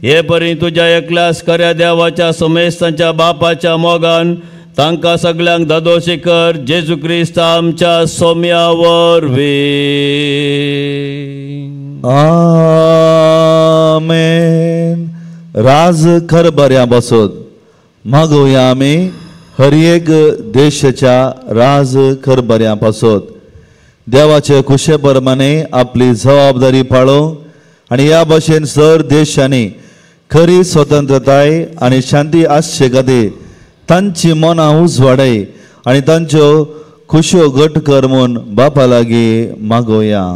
हे परी तुज्या एकल्यास खऱ्या देवाच्या समेस्तांच्या बापाच्या मोगान तांकां सगळ्यांक दादोशी कर. जेजू क्रिस्त आमच्या सोम्या वरवीं. आमेन. राज खरबऱ्या बसत मागोया आमी हर एक देशाच्या राज खरबऱ्या पासत देवाचे खुशे प्रमाणे आपली जबाबदारी पाळोवंक आनी ह्या भाशेन सर देशांनी खरी स्वतंत्रताय आनी शांती आसचे खातीर तांची मनां उजवाडय आनी तांच्यो खुश्यो घट कर म्हूण बापा लागीं मागोया.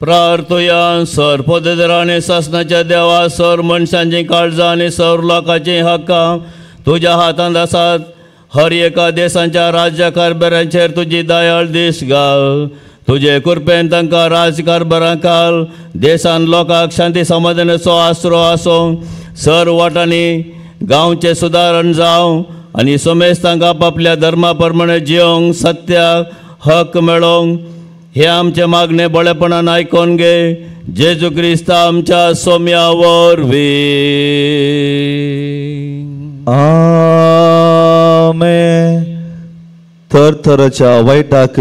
प्रार्थुया. सरपदेदर आनी सासणाच्या देवा, सर मनशांची काळजां आनी सर लोकांची हक्कां तुज्या हातांत आसात. हर एका देशांच्या राज्यकारभारांचेर तुजी दयाळ दीस घाल. तुजे कृपेन तांकां राजकारभारां घाल. देशान लोकांक शांती समाधानाचो आसरो आसूं. सर वाटांनी गांवचें सुदारण जावं आनी समेस्तांक आपापल्या धर्मा प्रमाणे जियोंक सत्याक हक मेळोवंक हे आमचे मागणे बळेपणान आयकोन घे. जेजू क्रिस्त आमच्या सोम्या वरवीं. आमेन. थरथरच्या वायटाक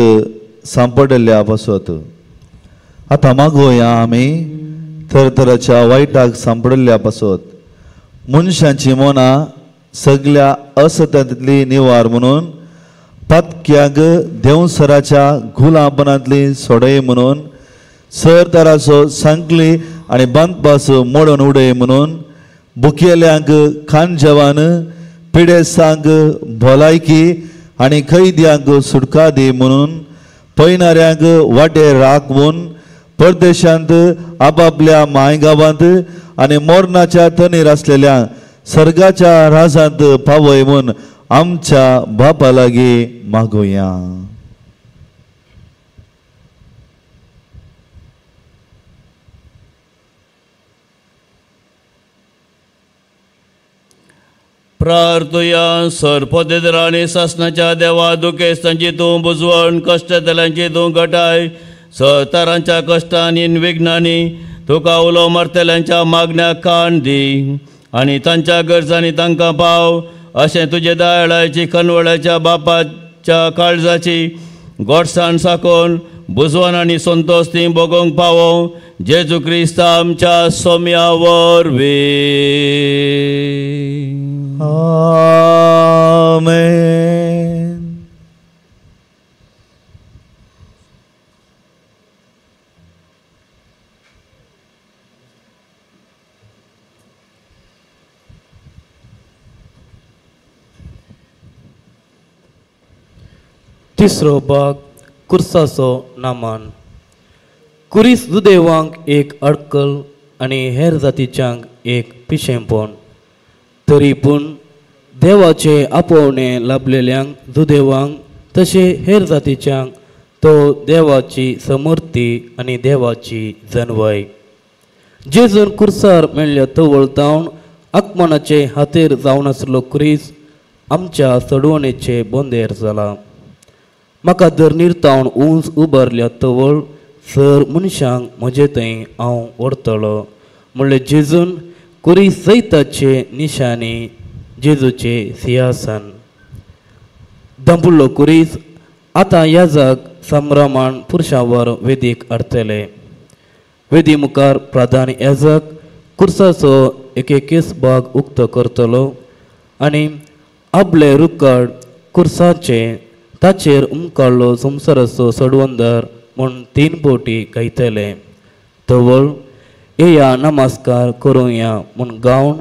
सांपडल्या पासत आतां मागोया आमी थरथरच्या वायटाक सांपडल्या पासत मनशांची मनां सगल्या असत्यांतली निवार म्हणून पातक्यांक देंवसराच्या गुलामपणांतली सोडय म्हणून सर तराचो सांकली आनी बांदपास मोडून उडय म्हणून बुकेल्यांक खान जेवण पिडेस्तांक भलायकी आनी कैद्यांक सुटका दी म्हणून पयणाऱ्यांक वाटे राखून परदेशांत आपापल्या मायगांवांत आनी मोरनाच्या तणीर आसलेल्या सर्गाच्या राजांत पावय म्हूण आमच्या बापा लागीं मागुया. प्रार्थुया. सरपदेर आनी सासणाच्या देवा, दुखेस्तांची तूं बुजवण, कश्टतल्यांची तूं घटाय, सरतारांच्या कश्टांनी विघ्नांनी तुका उलो मारतल्यांच्या मागण्याक कान दी आनी तांच्या गरजांनी तांकां पाव. अशें तुजे दयाळाची खनवळ्याच्या बापाच्या काळजाची गोडसाण साकोन बुजवण आनी संतोश ती भोगोवंक पावो, जेजू क्रिस्त आमच्या सोम्या वरवीं. आमेन. तिसरो भाग, कुर्साचो नामान. कुरीस जुदेवांक एक अडकल आनी हेर जातीच्यांक एक पिशेंपण. तरी पूण देवाचे आपोवणें लाभलेल्यांक जुदेवांक तशें हेर जातीच्यांक तो देवाची समर्थी आनी देवाची जनवाय. जेजून कुर्सार मेळ्ळ्या तवळ तावन आकमनाचे हातेर जावन आसलो क्रिस आमच्या चडवणेचे बोंदेर जाला. म्हाका धरणीर तावन उंच उबारल्या तवळ सर मनशांक म्हजे थंय हांव व्हरतलो म्हणलें जेजून कुरी सैताचे निशाणी जेजूचे सिंहासन. दांपुल्लो कुरीस आतां याजक संभ्रमान पुरशावर वेदीक हाडटले. वेदी मुखार प्रधान याजक कुर्साचो एकेकेच भाग उक्तो करतलो आनी आपले रुकड कुर्साचे ताचेर उमकाडलो संवसाराचो सडवंदर म्हूण 3 बोटी गायतले. तवळ येया नमस्कार करुया म्हूण गावन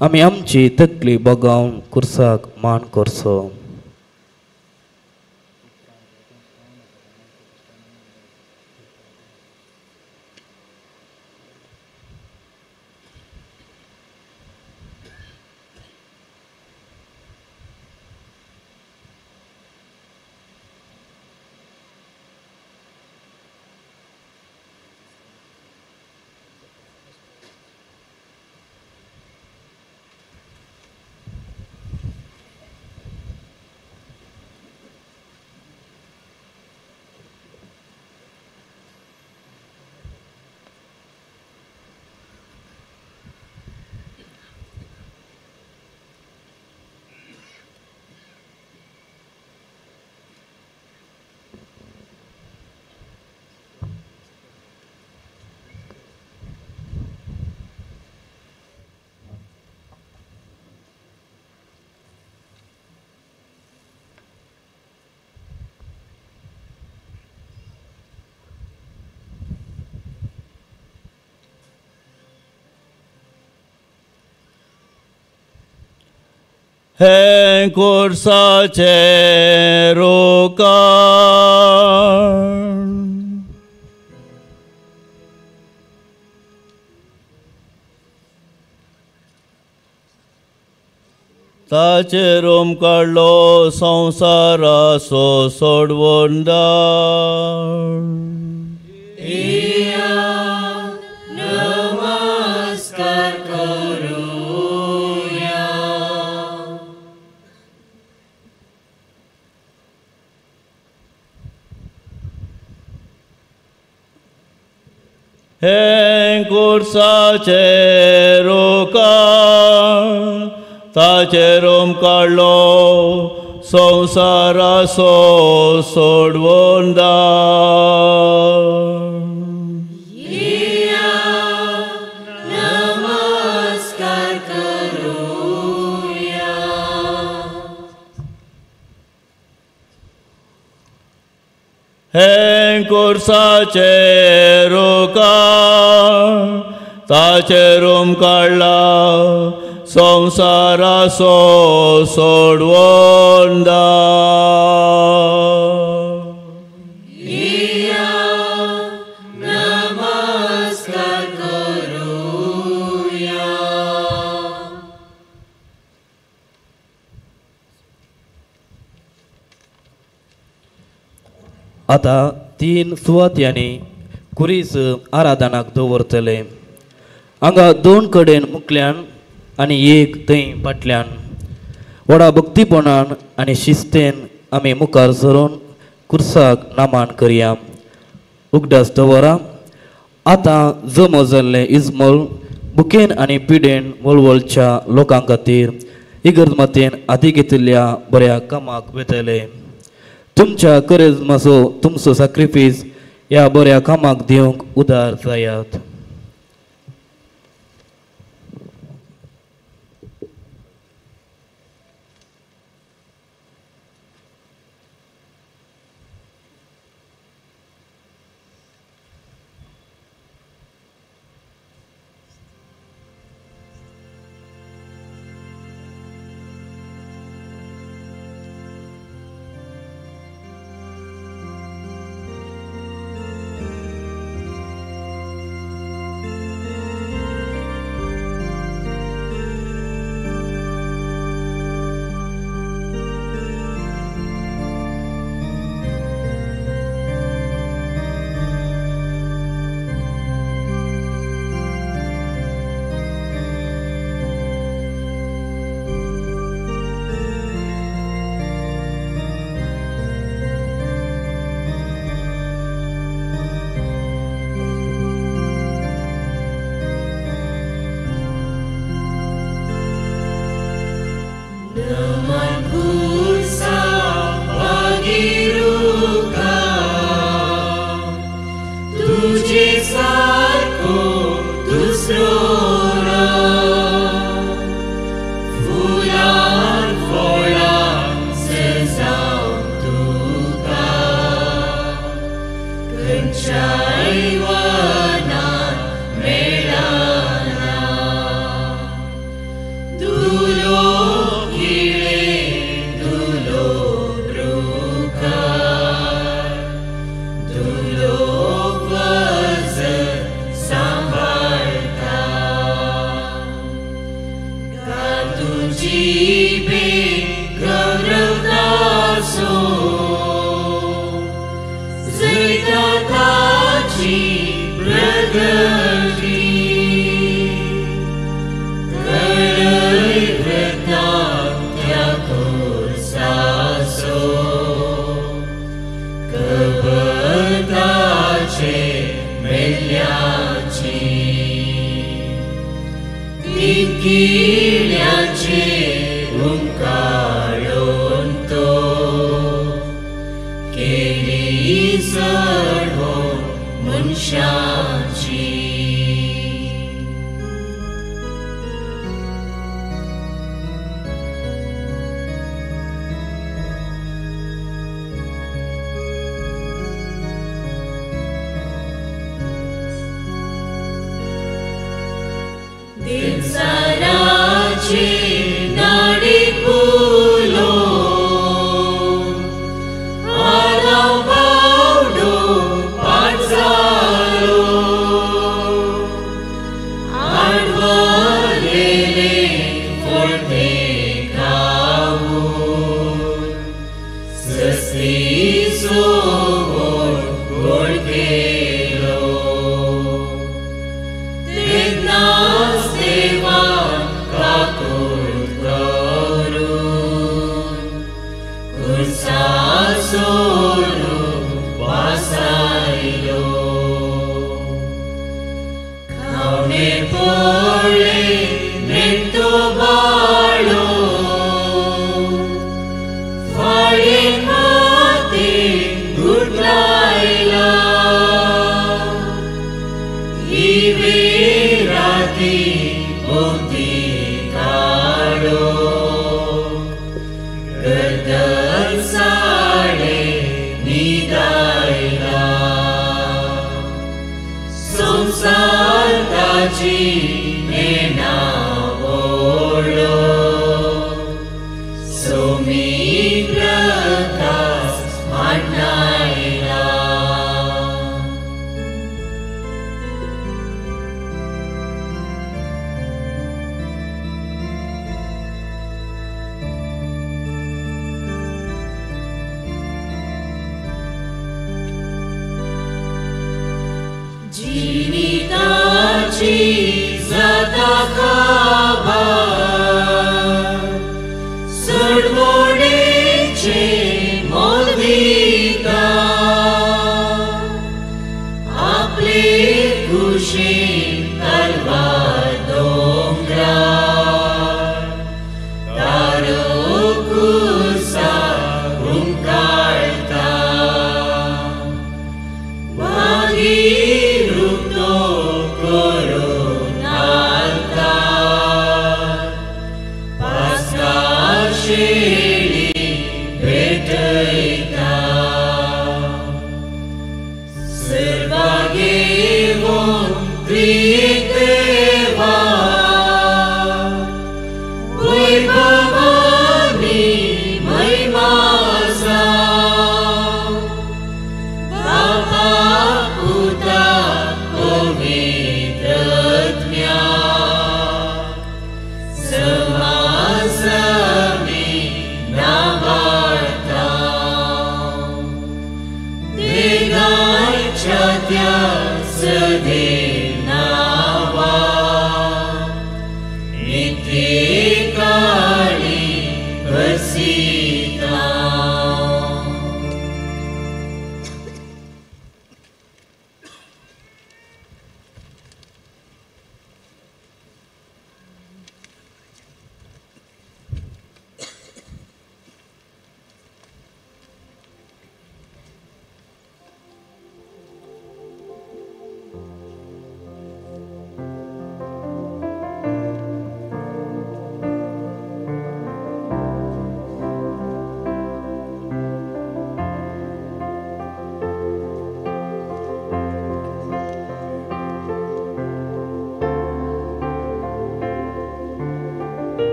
आमी आमची तकली बगावन कुर्साक मान करचो. हें कुर्साचें रोकाण, ताचेर उमकाडलो संवसाराचो सोडवणदार. नमस्कार करुया. हें कुर्साचें रोकाण, ताचेर उमकाडलो संवसाराचो सोडवणदार. नमस्कार करुया. हें कुर्साचें रोकाण, ताचेर उमकाडला संवसाराचो सोडवणदार. नमस्कार करुया. आतां 3 सुवात्यांनी कुरीस आराधनाक दवरतले. हांगा 2 कडेन मुखल्यान आनी 1 थंय फाटल्यान. व्हडा भक्तीपणान आनी शिस्तेन आमी मुखार सरून कुर्साक नामान करया. उगडास दवरा आतां जमो जाल्लें इजमोल बुकेन आनी पिडेन वळवळच्या लोकां खातीर इगर्ज मातेन आदी घेतिल्ल्या बऱ्या कामाक वेतले. तुमच्या करेजमाचो तुमचो साक्रिफीस ह्या बऱ्या कामाक दिवंक उदार जायात. आराव पावडो पाट जालो. शेळी भेटयता सर्वागेवो त्रिएक देवा वैभवानी महिमासा बापा पुता पवित्र आत्म्या समासमी नावार्ता देगाच्या त्या सदैव नावा नित्यकाळी वसिता.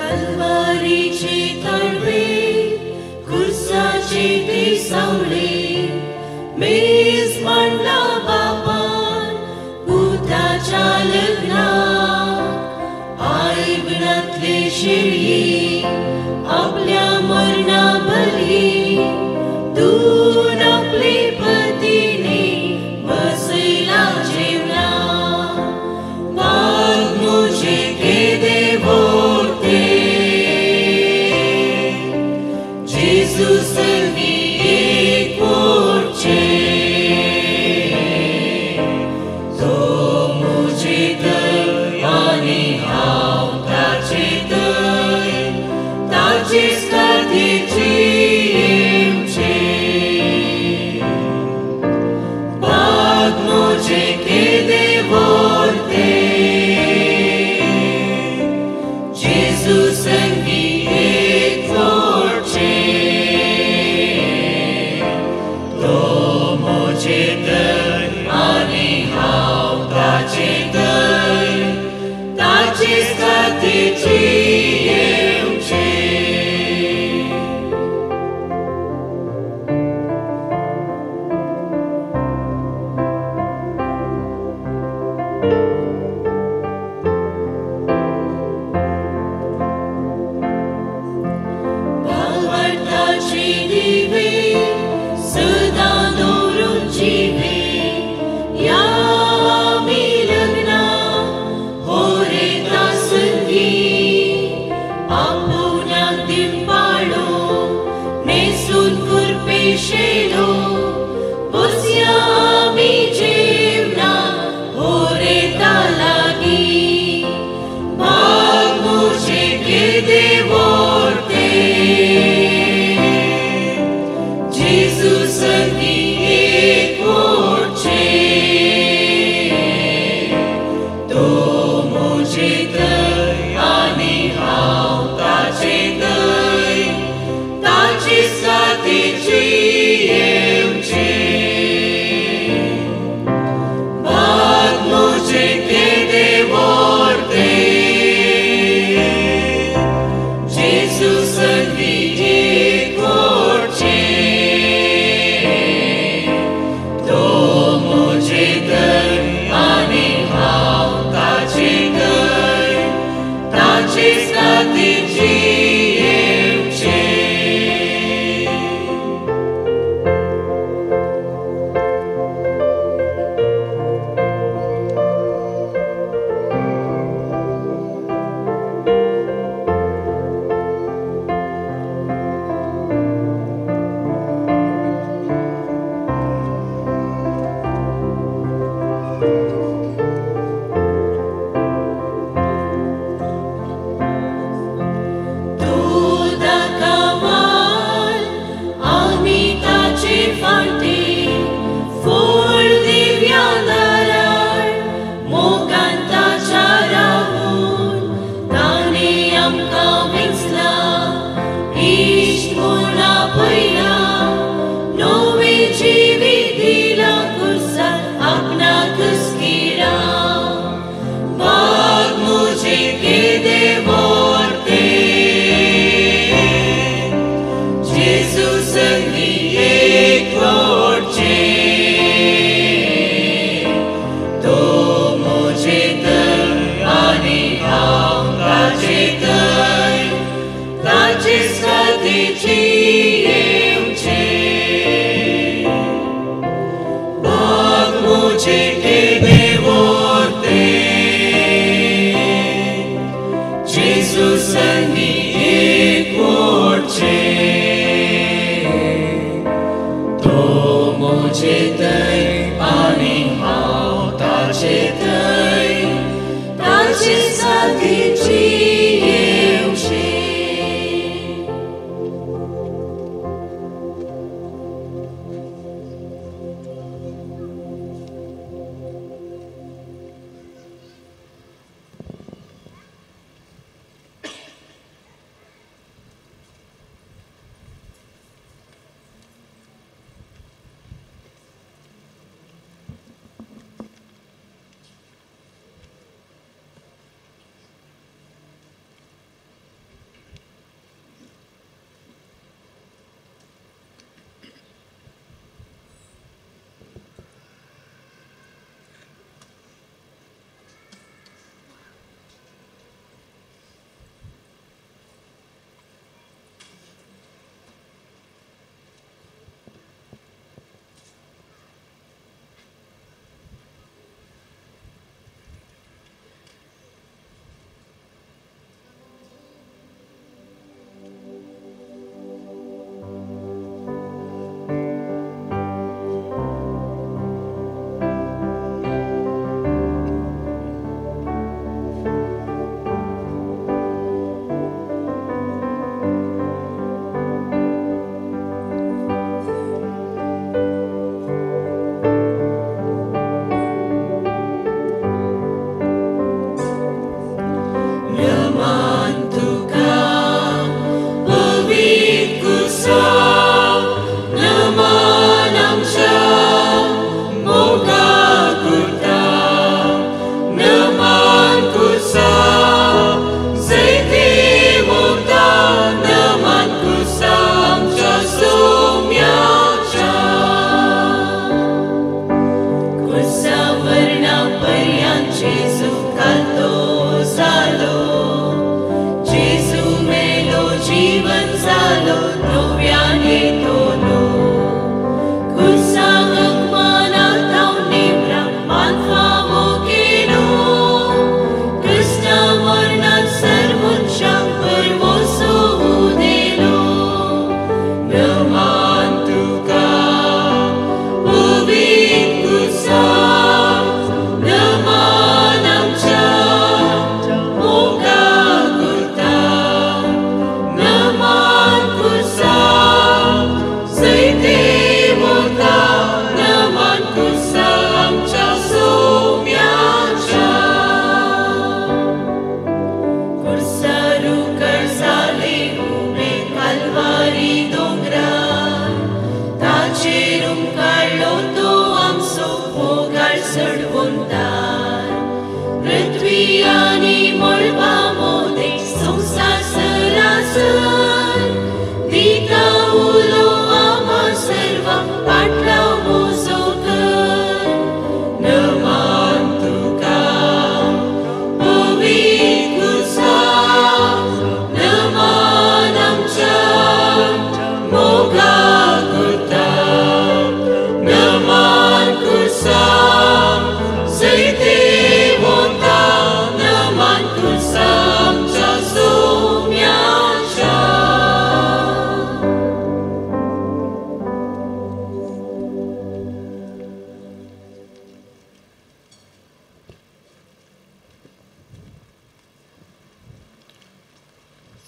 कलवारीची तळवे कुर्साची ती सावळी मेज मांडला बापान पुताच्या लग्नाक आईबनातली शेळी आपल्या मरणा बली तून आपली पतीने बसयला जेवणा बाग मुझे केदे वोर्ते जेजू संगी एक वोर्चे तो मुझे थंय आनी हांव ताचे थंय ताचेच खातीर जियेवचें बाग मुझे केदे वोर्ते जेजू संगी एक वोर्चे तो मुझे थंय आनी हांव ताचे थंय ताचेच खातीर जियेवचें. भावार्थाची दिवे सदां दवरून जिवे या आमी लग्नां होरेता संगी आपोवण्याक दिवपाळो न्हेसून कुरपेशेलो बसया आमी जेवणा होरेता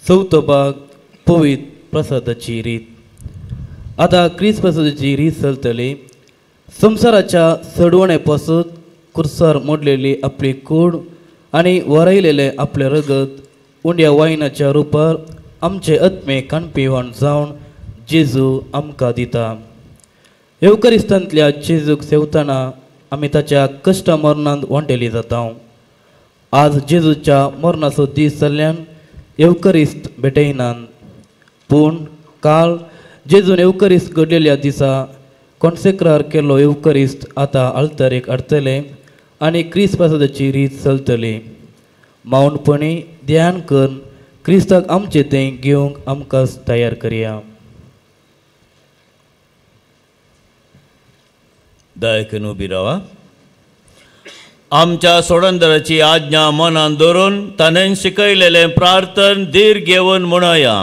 चवथो भाग पवित्र प्रसादाची रीत. आतां क्रिस्त प्रसादाची रीत चलतली. संवसाराच्या सडवणे पासून कुर्सार मोडलेली आपली कूड आनी वरयलेलें आपलें रगत उंड्या वायनाच्या रुपार आमचे आत्मे काणपिवण जावन जेजू आमकां दिता. येवकरिस्तांतल्या जेजूक सेवतना आमी ताच्या कश्ट मरणांत वांटेली जाता. आज जेजूच्या मरणाचो दीस जाल्ल्यान येवकरिस्त भेटयनात, पूण काल जेजून येवकरिस्त घडलेल्या दिसा कॉन्सेक्रार केल्लो येवकरिस्त आतां आल्तारेक हाडटले आनी क्रिस्त प्रसादाची रीत चलतली. मावनपणी ध्यान करून क्रिस्ताक आमचें तें घेवंक आमकां तयार करया. दया उबी रावा. आमच्या सोडंदराची आज्ञा मनान धरून ताणें शिकयलेलें प्रार्थन धीर घेवन म्हणया.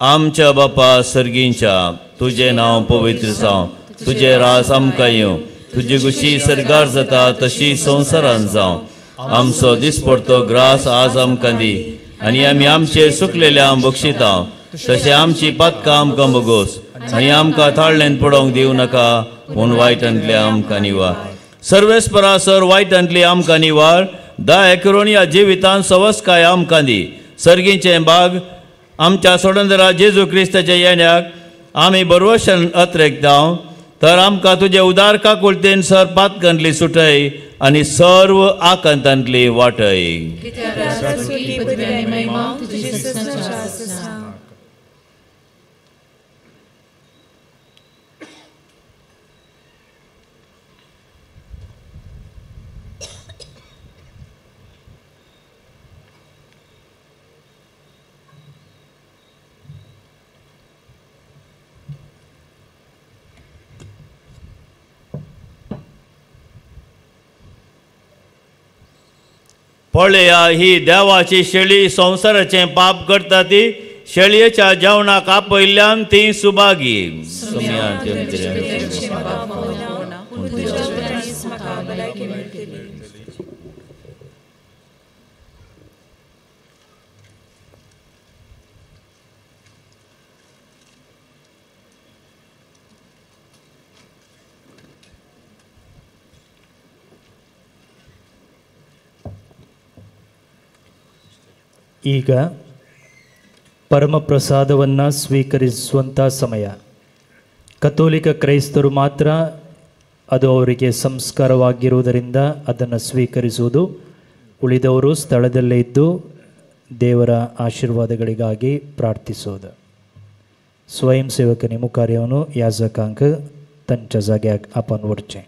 आमच्या बापा सर्गींच्या, तुजें नांव पवित्र जावं, तुजें रास आमकां येवं, तुजी खुशी सरकार जाता तशी संवसारान जावं. आमचो दिसपडतो ग्रास आज आमकां दी आनी आमी आमचे सुकलेले बक्षिता तशें आमची पातकां आमकां बगोस आनी आमकां थाळ्ळेन पडोवंक दिवं नाका, पूण वायटांतले आमकां निवार. सर्वेस्परा सर वायटांतली आमकां निवार. दया करून ह्या जिवितान सवस्काय आमकां दी. सर्गीचें बाग आमच्या सोडंदरा जेजू क्रिस्ताच्या येण्याक आमी बरवशन अत्रेकता तर आमकां तुजे उदार काकुळतेन सर पातकांतली सुटय आनी सर्व आकांतांतली वाटय. पळया ही देवाची शेळी संवसाराचें पाप करता ती शेळयेच्या जेवणाक आपयल्ल्यान ती सुभागी. ಈಗ ಪರಮಪ್ರಸಾದವನ್ನು ಸ್ವೀಕರಿಸುವಂಥ ಸಮಯ. ಕಥೋಲಿಕ ಕ್ರೈಸ್ತರು ಮಾತ್ರ ಅದು ಅವರಿಗೆ ಸಂಸ್ಕಾರವಾಗಿರುವುದರಿಂದ ಅದನ್ನು ಸ್ವೀಕರಿಸುವುದು. ಉಳಿದವರು ಸ್ಥಳದಲ್ಲೇ ಇದ್ದು ದೇವರ ಆಶೀರ್ವಾದಗಳಿಗಾಗಿ ಪ್ರಾರ್ಥಿಸೋದು. ಸ್ವಯಂ ಸೇವಕನಿ मुखार येवन याजकांक तांच्या जाग्याक आपण व्हरचें.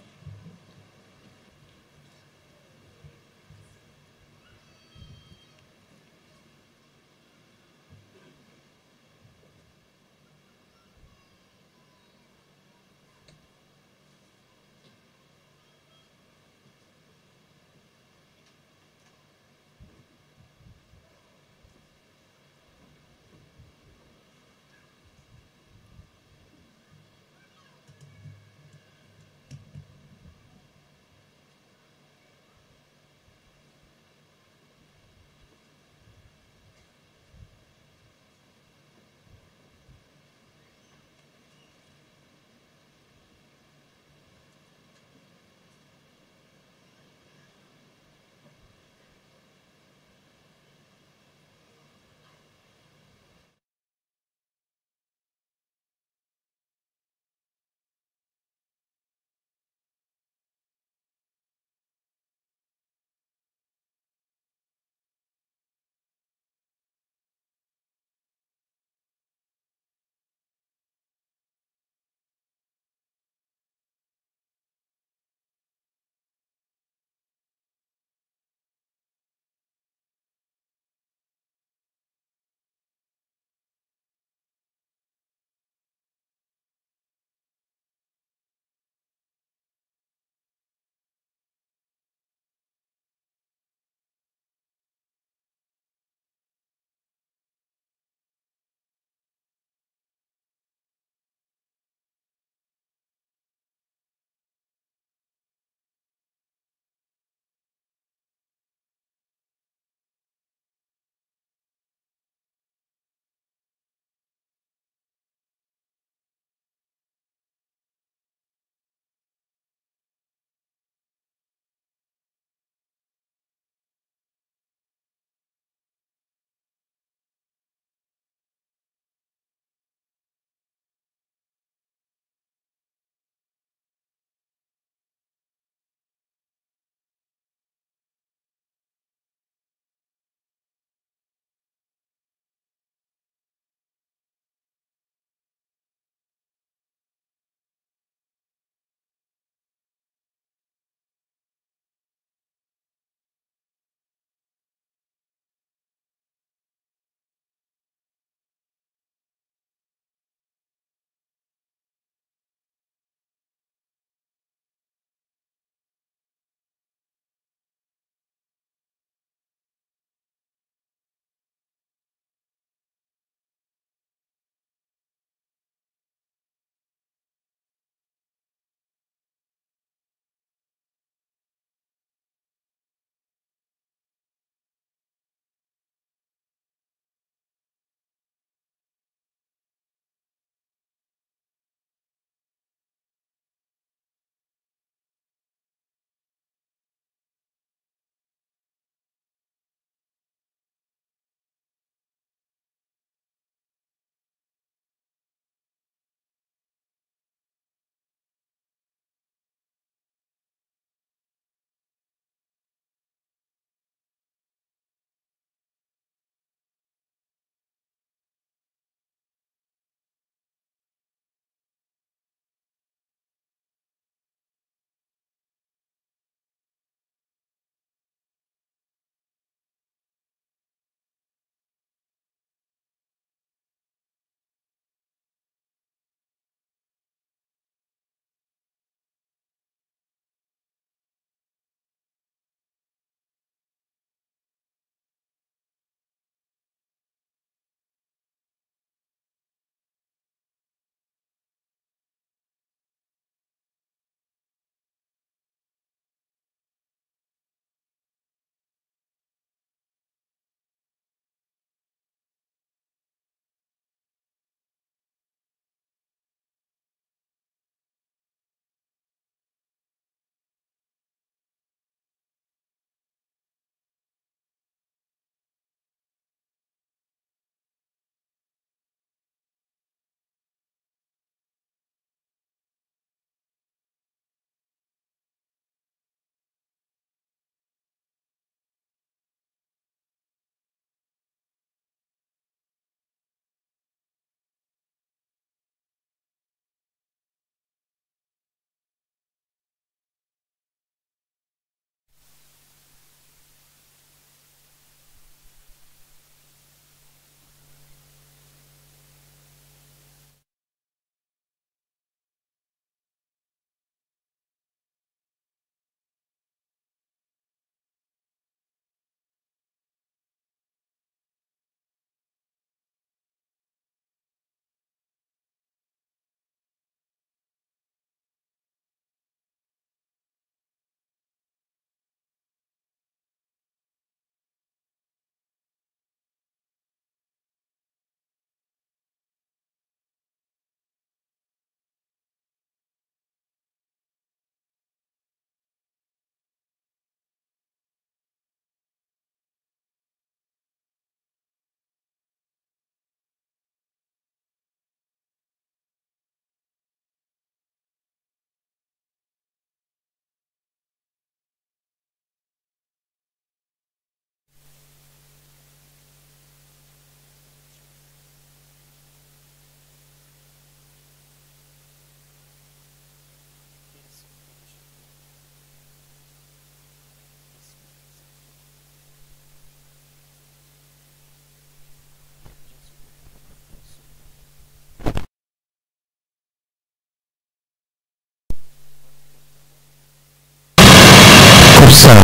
कुर्सार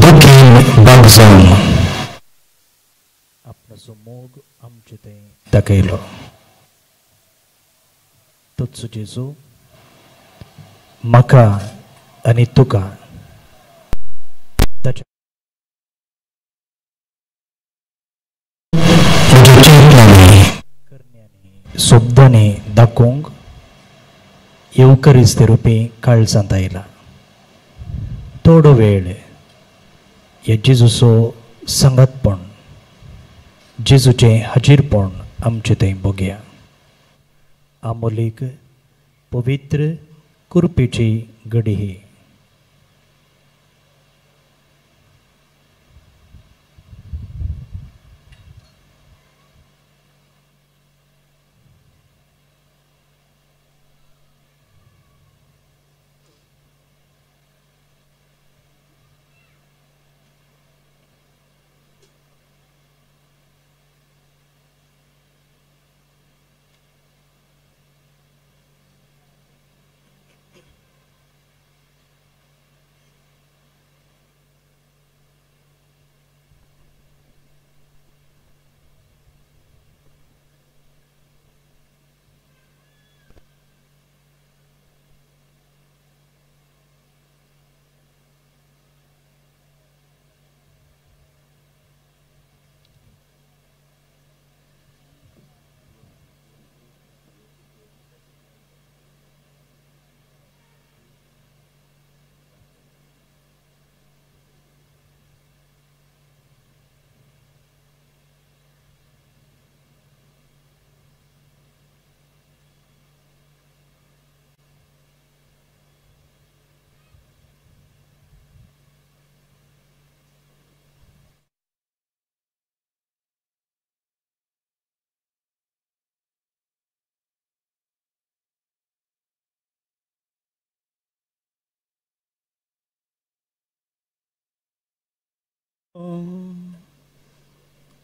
दुखीन बाग जावन आपणाचो मोग आमचे थंय दाखयलो. तोच जेजू म्हाका आनी तुका ताच्या करण्यांनी शब्दांनी दाखोवंक येवकरिस्त रुपी काळजांत आयला. थोडो वेळ ह्या जेजूचो सांगातपण, जेजूचें हाजीरपण आमचें थंय बघया. आमोलीक पवित्र कुरपेची घडी ही.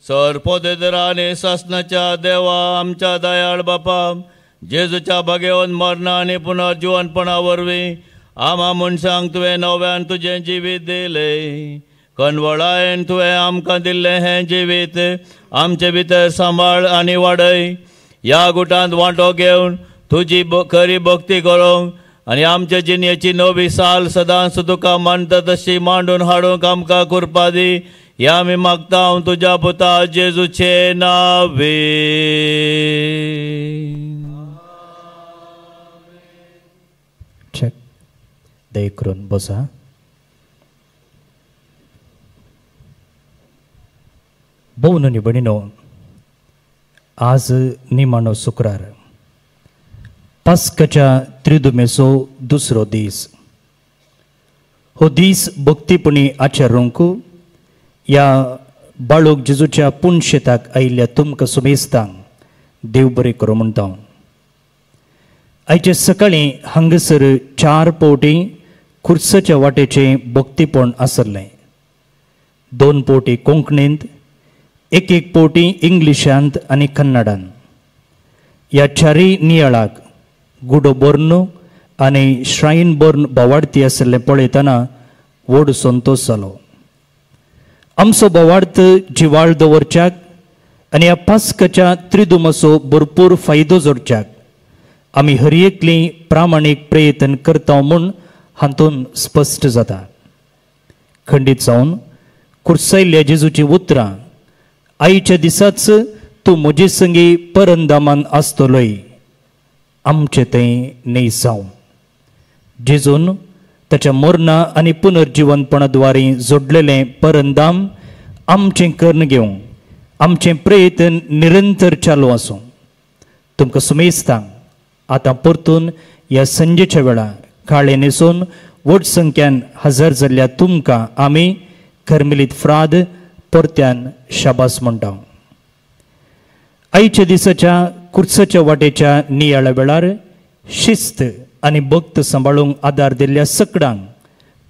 सरपोदेदराने सासनाच्या देवा आमच्या दयाळ बापा जेजूच्या भागेवन मरणा आनी पुनर्जिवनपणा वरवीं आमा मनशांक तुवें नव्यान तुजें जिवीत दिलें. कनवळायेन तुवें आमकां दिल्लें हें जिवीत आमचे भितर सांबाळ आनी वाडय. ह्या गुटांत वांटो घेवन तुजी खरी भक्ती करूंक आनी आमचे जिणेची नवी साल सदांच तुका मानता तशी मांडून हाडूंक आमकां कृपा दी. ह्या आमी मागता हांव तुज्या पुता जेजूचे नांवे. चेक दया करून बसा. भोवन आनी भयणीनो, आज निमाणो शुक्रार, पास्काच्या त्रिदुमेचो दुसरो दीस. हो दीस भक्तीपणी आचरूंक ह्या बाळूक जेजूच्या पुनशेताक आयिल्ल्या तुमकां सुमेस्तांक देव बरें करूं म्हणटा. आयचे सकाळीं हांगासर 4 पावटी खुर्साच्या वाटेचें भक्तीपण आसलें. 2 पावटी कोंकणींत, 1 पावटी इंग्लिशांत आनी कन्नडान. ह्या चारय नियाळाक गुडो बर्न आनी श्रायन बर्न भावार्थी आशिल्लें पळयतना व्हड संतोश जालो. आमचो भावार्थ जिवाळ दवरच्याक आनी ह्या पास्काच्या त्रिदुमाचो भरपूर फायदो जोडच्याक आमी हर एकली प्रामाणीक प्रयत्न करता म्हूण हातूंत स्पश्ट जाता. खंडीत जावन कुर्सायल्ल्या जेजूचीं उतरां आयच्या दिसाच तूं म्हजे संगी परंदामान आसतलोय आमचें थंय न्हय जावं. जेजून ताच्या मरणा आनी पुनर्जिवनपणा द्वारे जोडलेलें परंदाम आमचें कर्ण घेवंक आमचें प्रयत्न निरंतर चालू आसूं. तुमकां सुमेस्तांक आतां परतून ह्या संजेच्या वेळार काळे न्हेसून व्हड संख्यान हजर जाल्ल्या तुमकां आमी कर्मेलीत फ्राद परत्यान शाबास म्हणटा. आयच्या दिसाच्या कुर्साच्या वाटेच्या नियाळा वेळार शिस्त आनी भक्त सांबाळूंक आदार दिल्ल्या सकडांक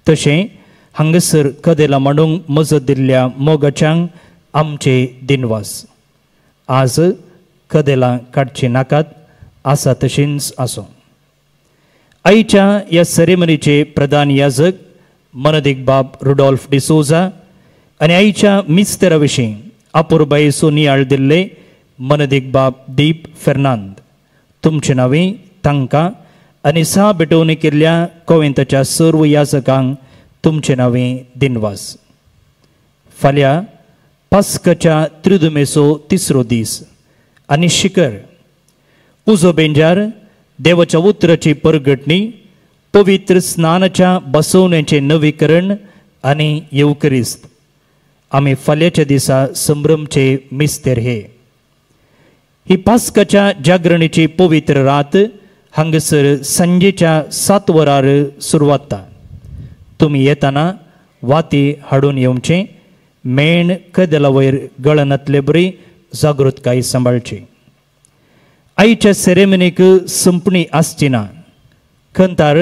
तशें हांगासर कदेलां मांडूंक मजत दिल्ल्या मोगाच्यांक आमचे दिनवास. आज कदेलां काडचीं नाकात, आसा तशींच आसूं. आयच्या ह्या सेरेमनीचे प्रधान याजक मनदीक बाब रुडॉल्फ डिसोजा आनी आयच्या मिस्तेरा विशीं अपुरबायेचो नियाळ दिल्ले मनदीक बाब दीप फेर्नांद, तुमचे नांवी तांकां आनी सहा भेटवणी केल्ल्या कोवेंताच्या सर्व याजकांक तुमचे नांवी दिनवास. फाल्यां पास्काच्या त्रिदुमेचो तिसरो दीस आनी शिखर उजो बेंजार देवाच्या उतराची परगटणी, पवित्र स्नानाच्या बसवण्याचें नवीकरण आनी येवकरिस्त. आमी फाल्यांच्या दिसा संभ्रमचे मिस्तेर हे. ही पास्काच्या जागरणीची पवित्र रात हांगासर सांजेच्या 7 वरार सुरवात. तुमी येताना वाती हाडून येवचें, मेण कदेला वयर गळनातले बरी जागृतकाय सांबाळची. आयच्या सेरेमनीक संपणी आसची ना, खंतार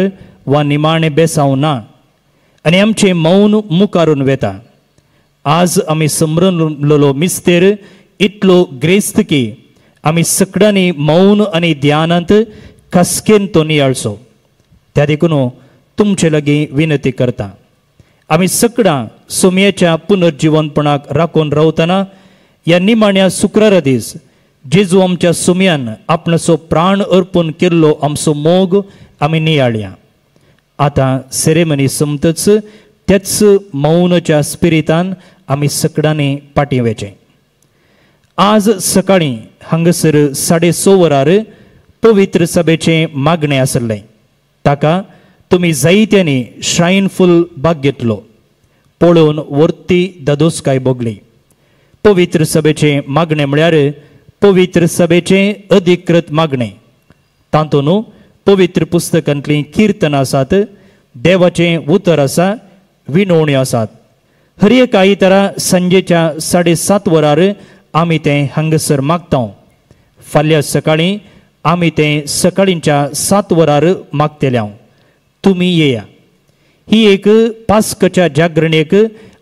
वा निमाणें बेसांव ना आनी आमचें मौन मुखारून वेता. आज आमी समरलेलो मिस्तेर इतलो ग्रेस्त की आमी सगळ्यांनी मौन आनी ध्यानांत खासकेन तो नियाळचो. त्या देखून तुमचे लागीं विनंती करता, आमी सगळ्यां सोमयेच्या पुनर्जिवनपणाक राखून रावतना ह्या निमाण्या शुक्रारा दीस जेजू आमच्या सुमयान आपणाचो प्राण अर्पून केल्लो आमचो मोग आमी नियाळया. आतां सेरेमनी सोंपतच त्याच मौनाच्या स्पिरितान आमी सगळ्यांनी फाटीं वचें. आज सकाळीं हांगासर 6:30 वरार पवित्र सभेचें मागणें आसलें. ताका तुमी जायत्यांनी श्रायन फूल भाग घेतलो, पळोवन वर्ती दादोसकाय भोगली. पवित्र सभेचें मागणें म्हळ्यार पवित्र सभेचें अधिकृत मागणें. तातूंत पवित्र पुस्तकांतलीं किर्तनां आसात, देवाचें उतर आसा, विनवण्यो आसात. हर एक आयतारा सांजेच्या 7:30 वरार आमी तें हांगासर मागता. फाल्यां सकाळीं आमी तें सकाळींच्या 7 वरार मागतले. तुमी येया. ही एक पास्काच्या जागरणेक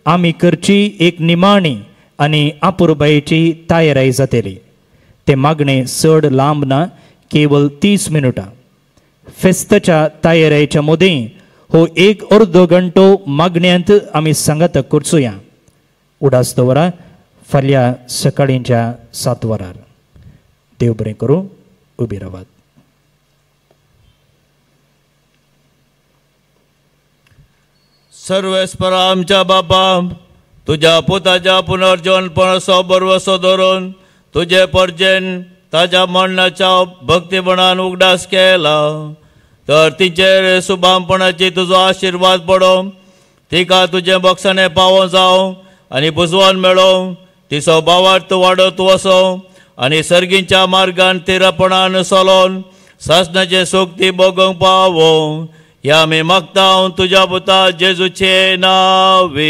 आमी करची एक निमाणी आनी अपुरबायेची तयाराय जातली. तें मागणें चड लांब ना, केवळ 30 मिनटां. फेस्ताच्या तयारायच्या मदीं हो एक अर्दो घंटो मागण्यांत आमी सांगात करचोया. उडास दवरा फाल्यां सकाळींच्या 7 वरार. देव बरें करूं. उबी रावात. सर्वेस्परा आमच्या बापा, तुज्या पुताच्या पुनर्जीवनपणाचो बरवसो धरून तुजे परजेन ताज्या मरणाच्या भक्तीपणान उगडास केला, तर तिचेर सुबामपणाची तुजो आशिर्वाद पडो, तिका तुजें बक्षाणें पावो जावं आनी बुजवण मेळो, तिचो भावार्थ वाडत वसो आनी सर्गींच्या मार्गान थिरपणान चलोन सासणाचें सूख ती भोगूंक पावो. ह्या आमी मागता तुज्या पुता जेजूचे नावे.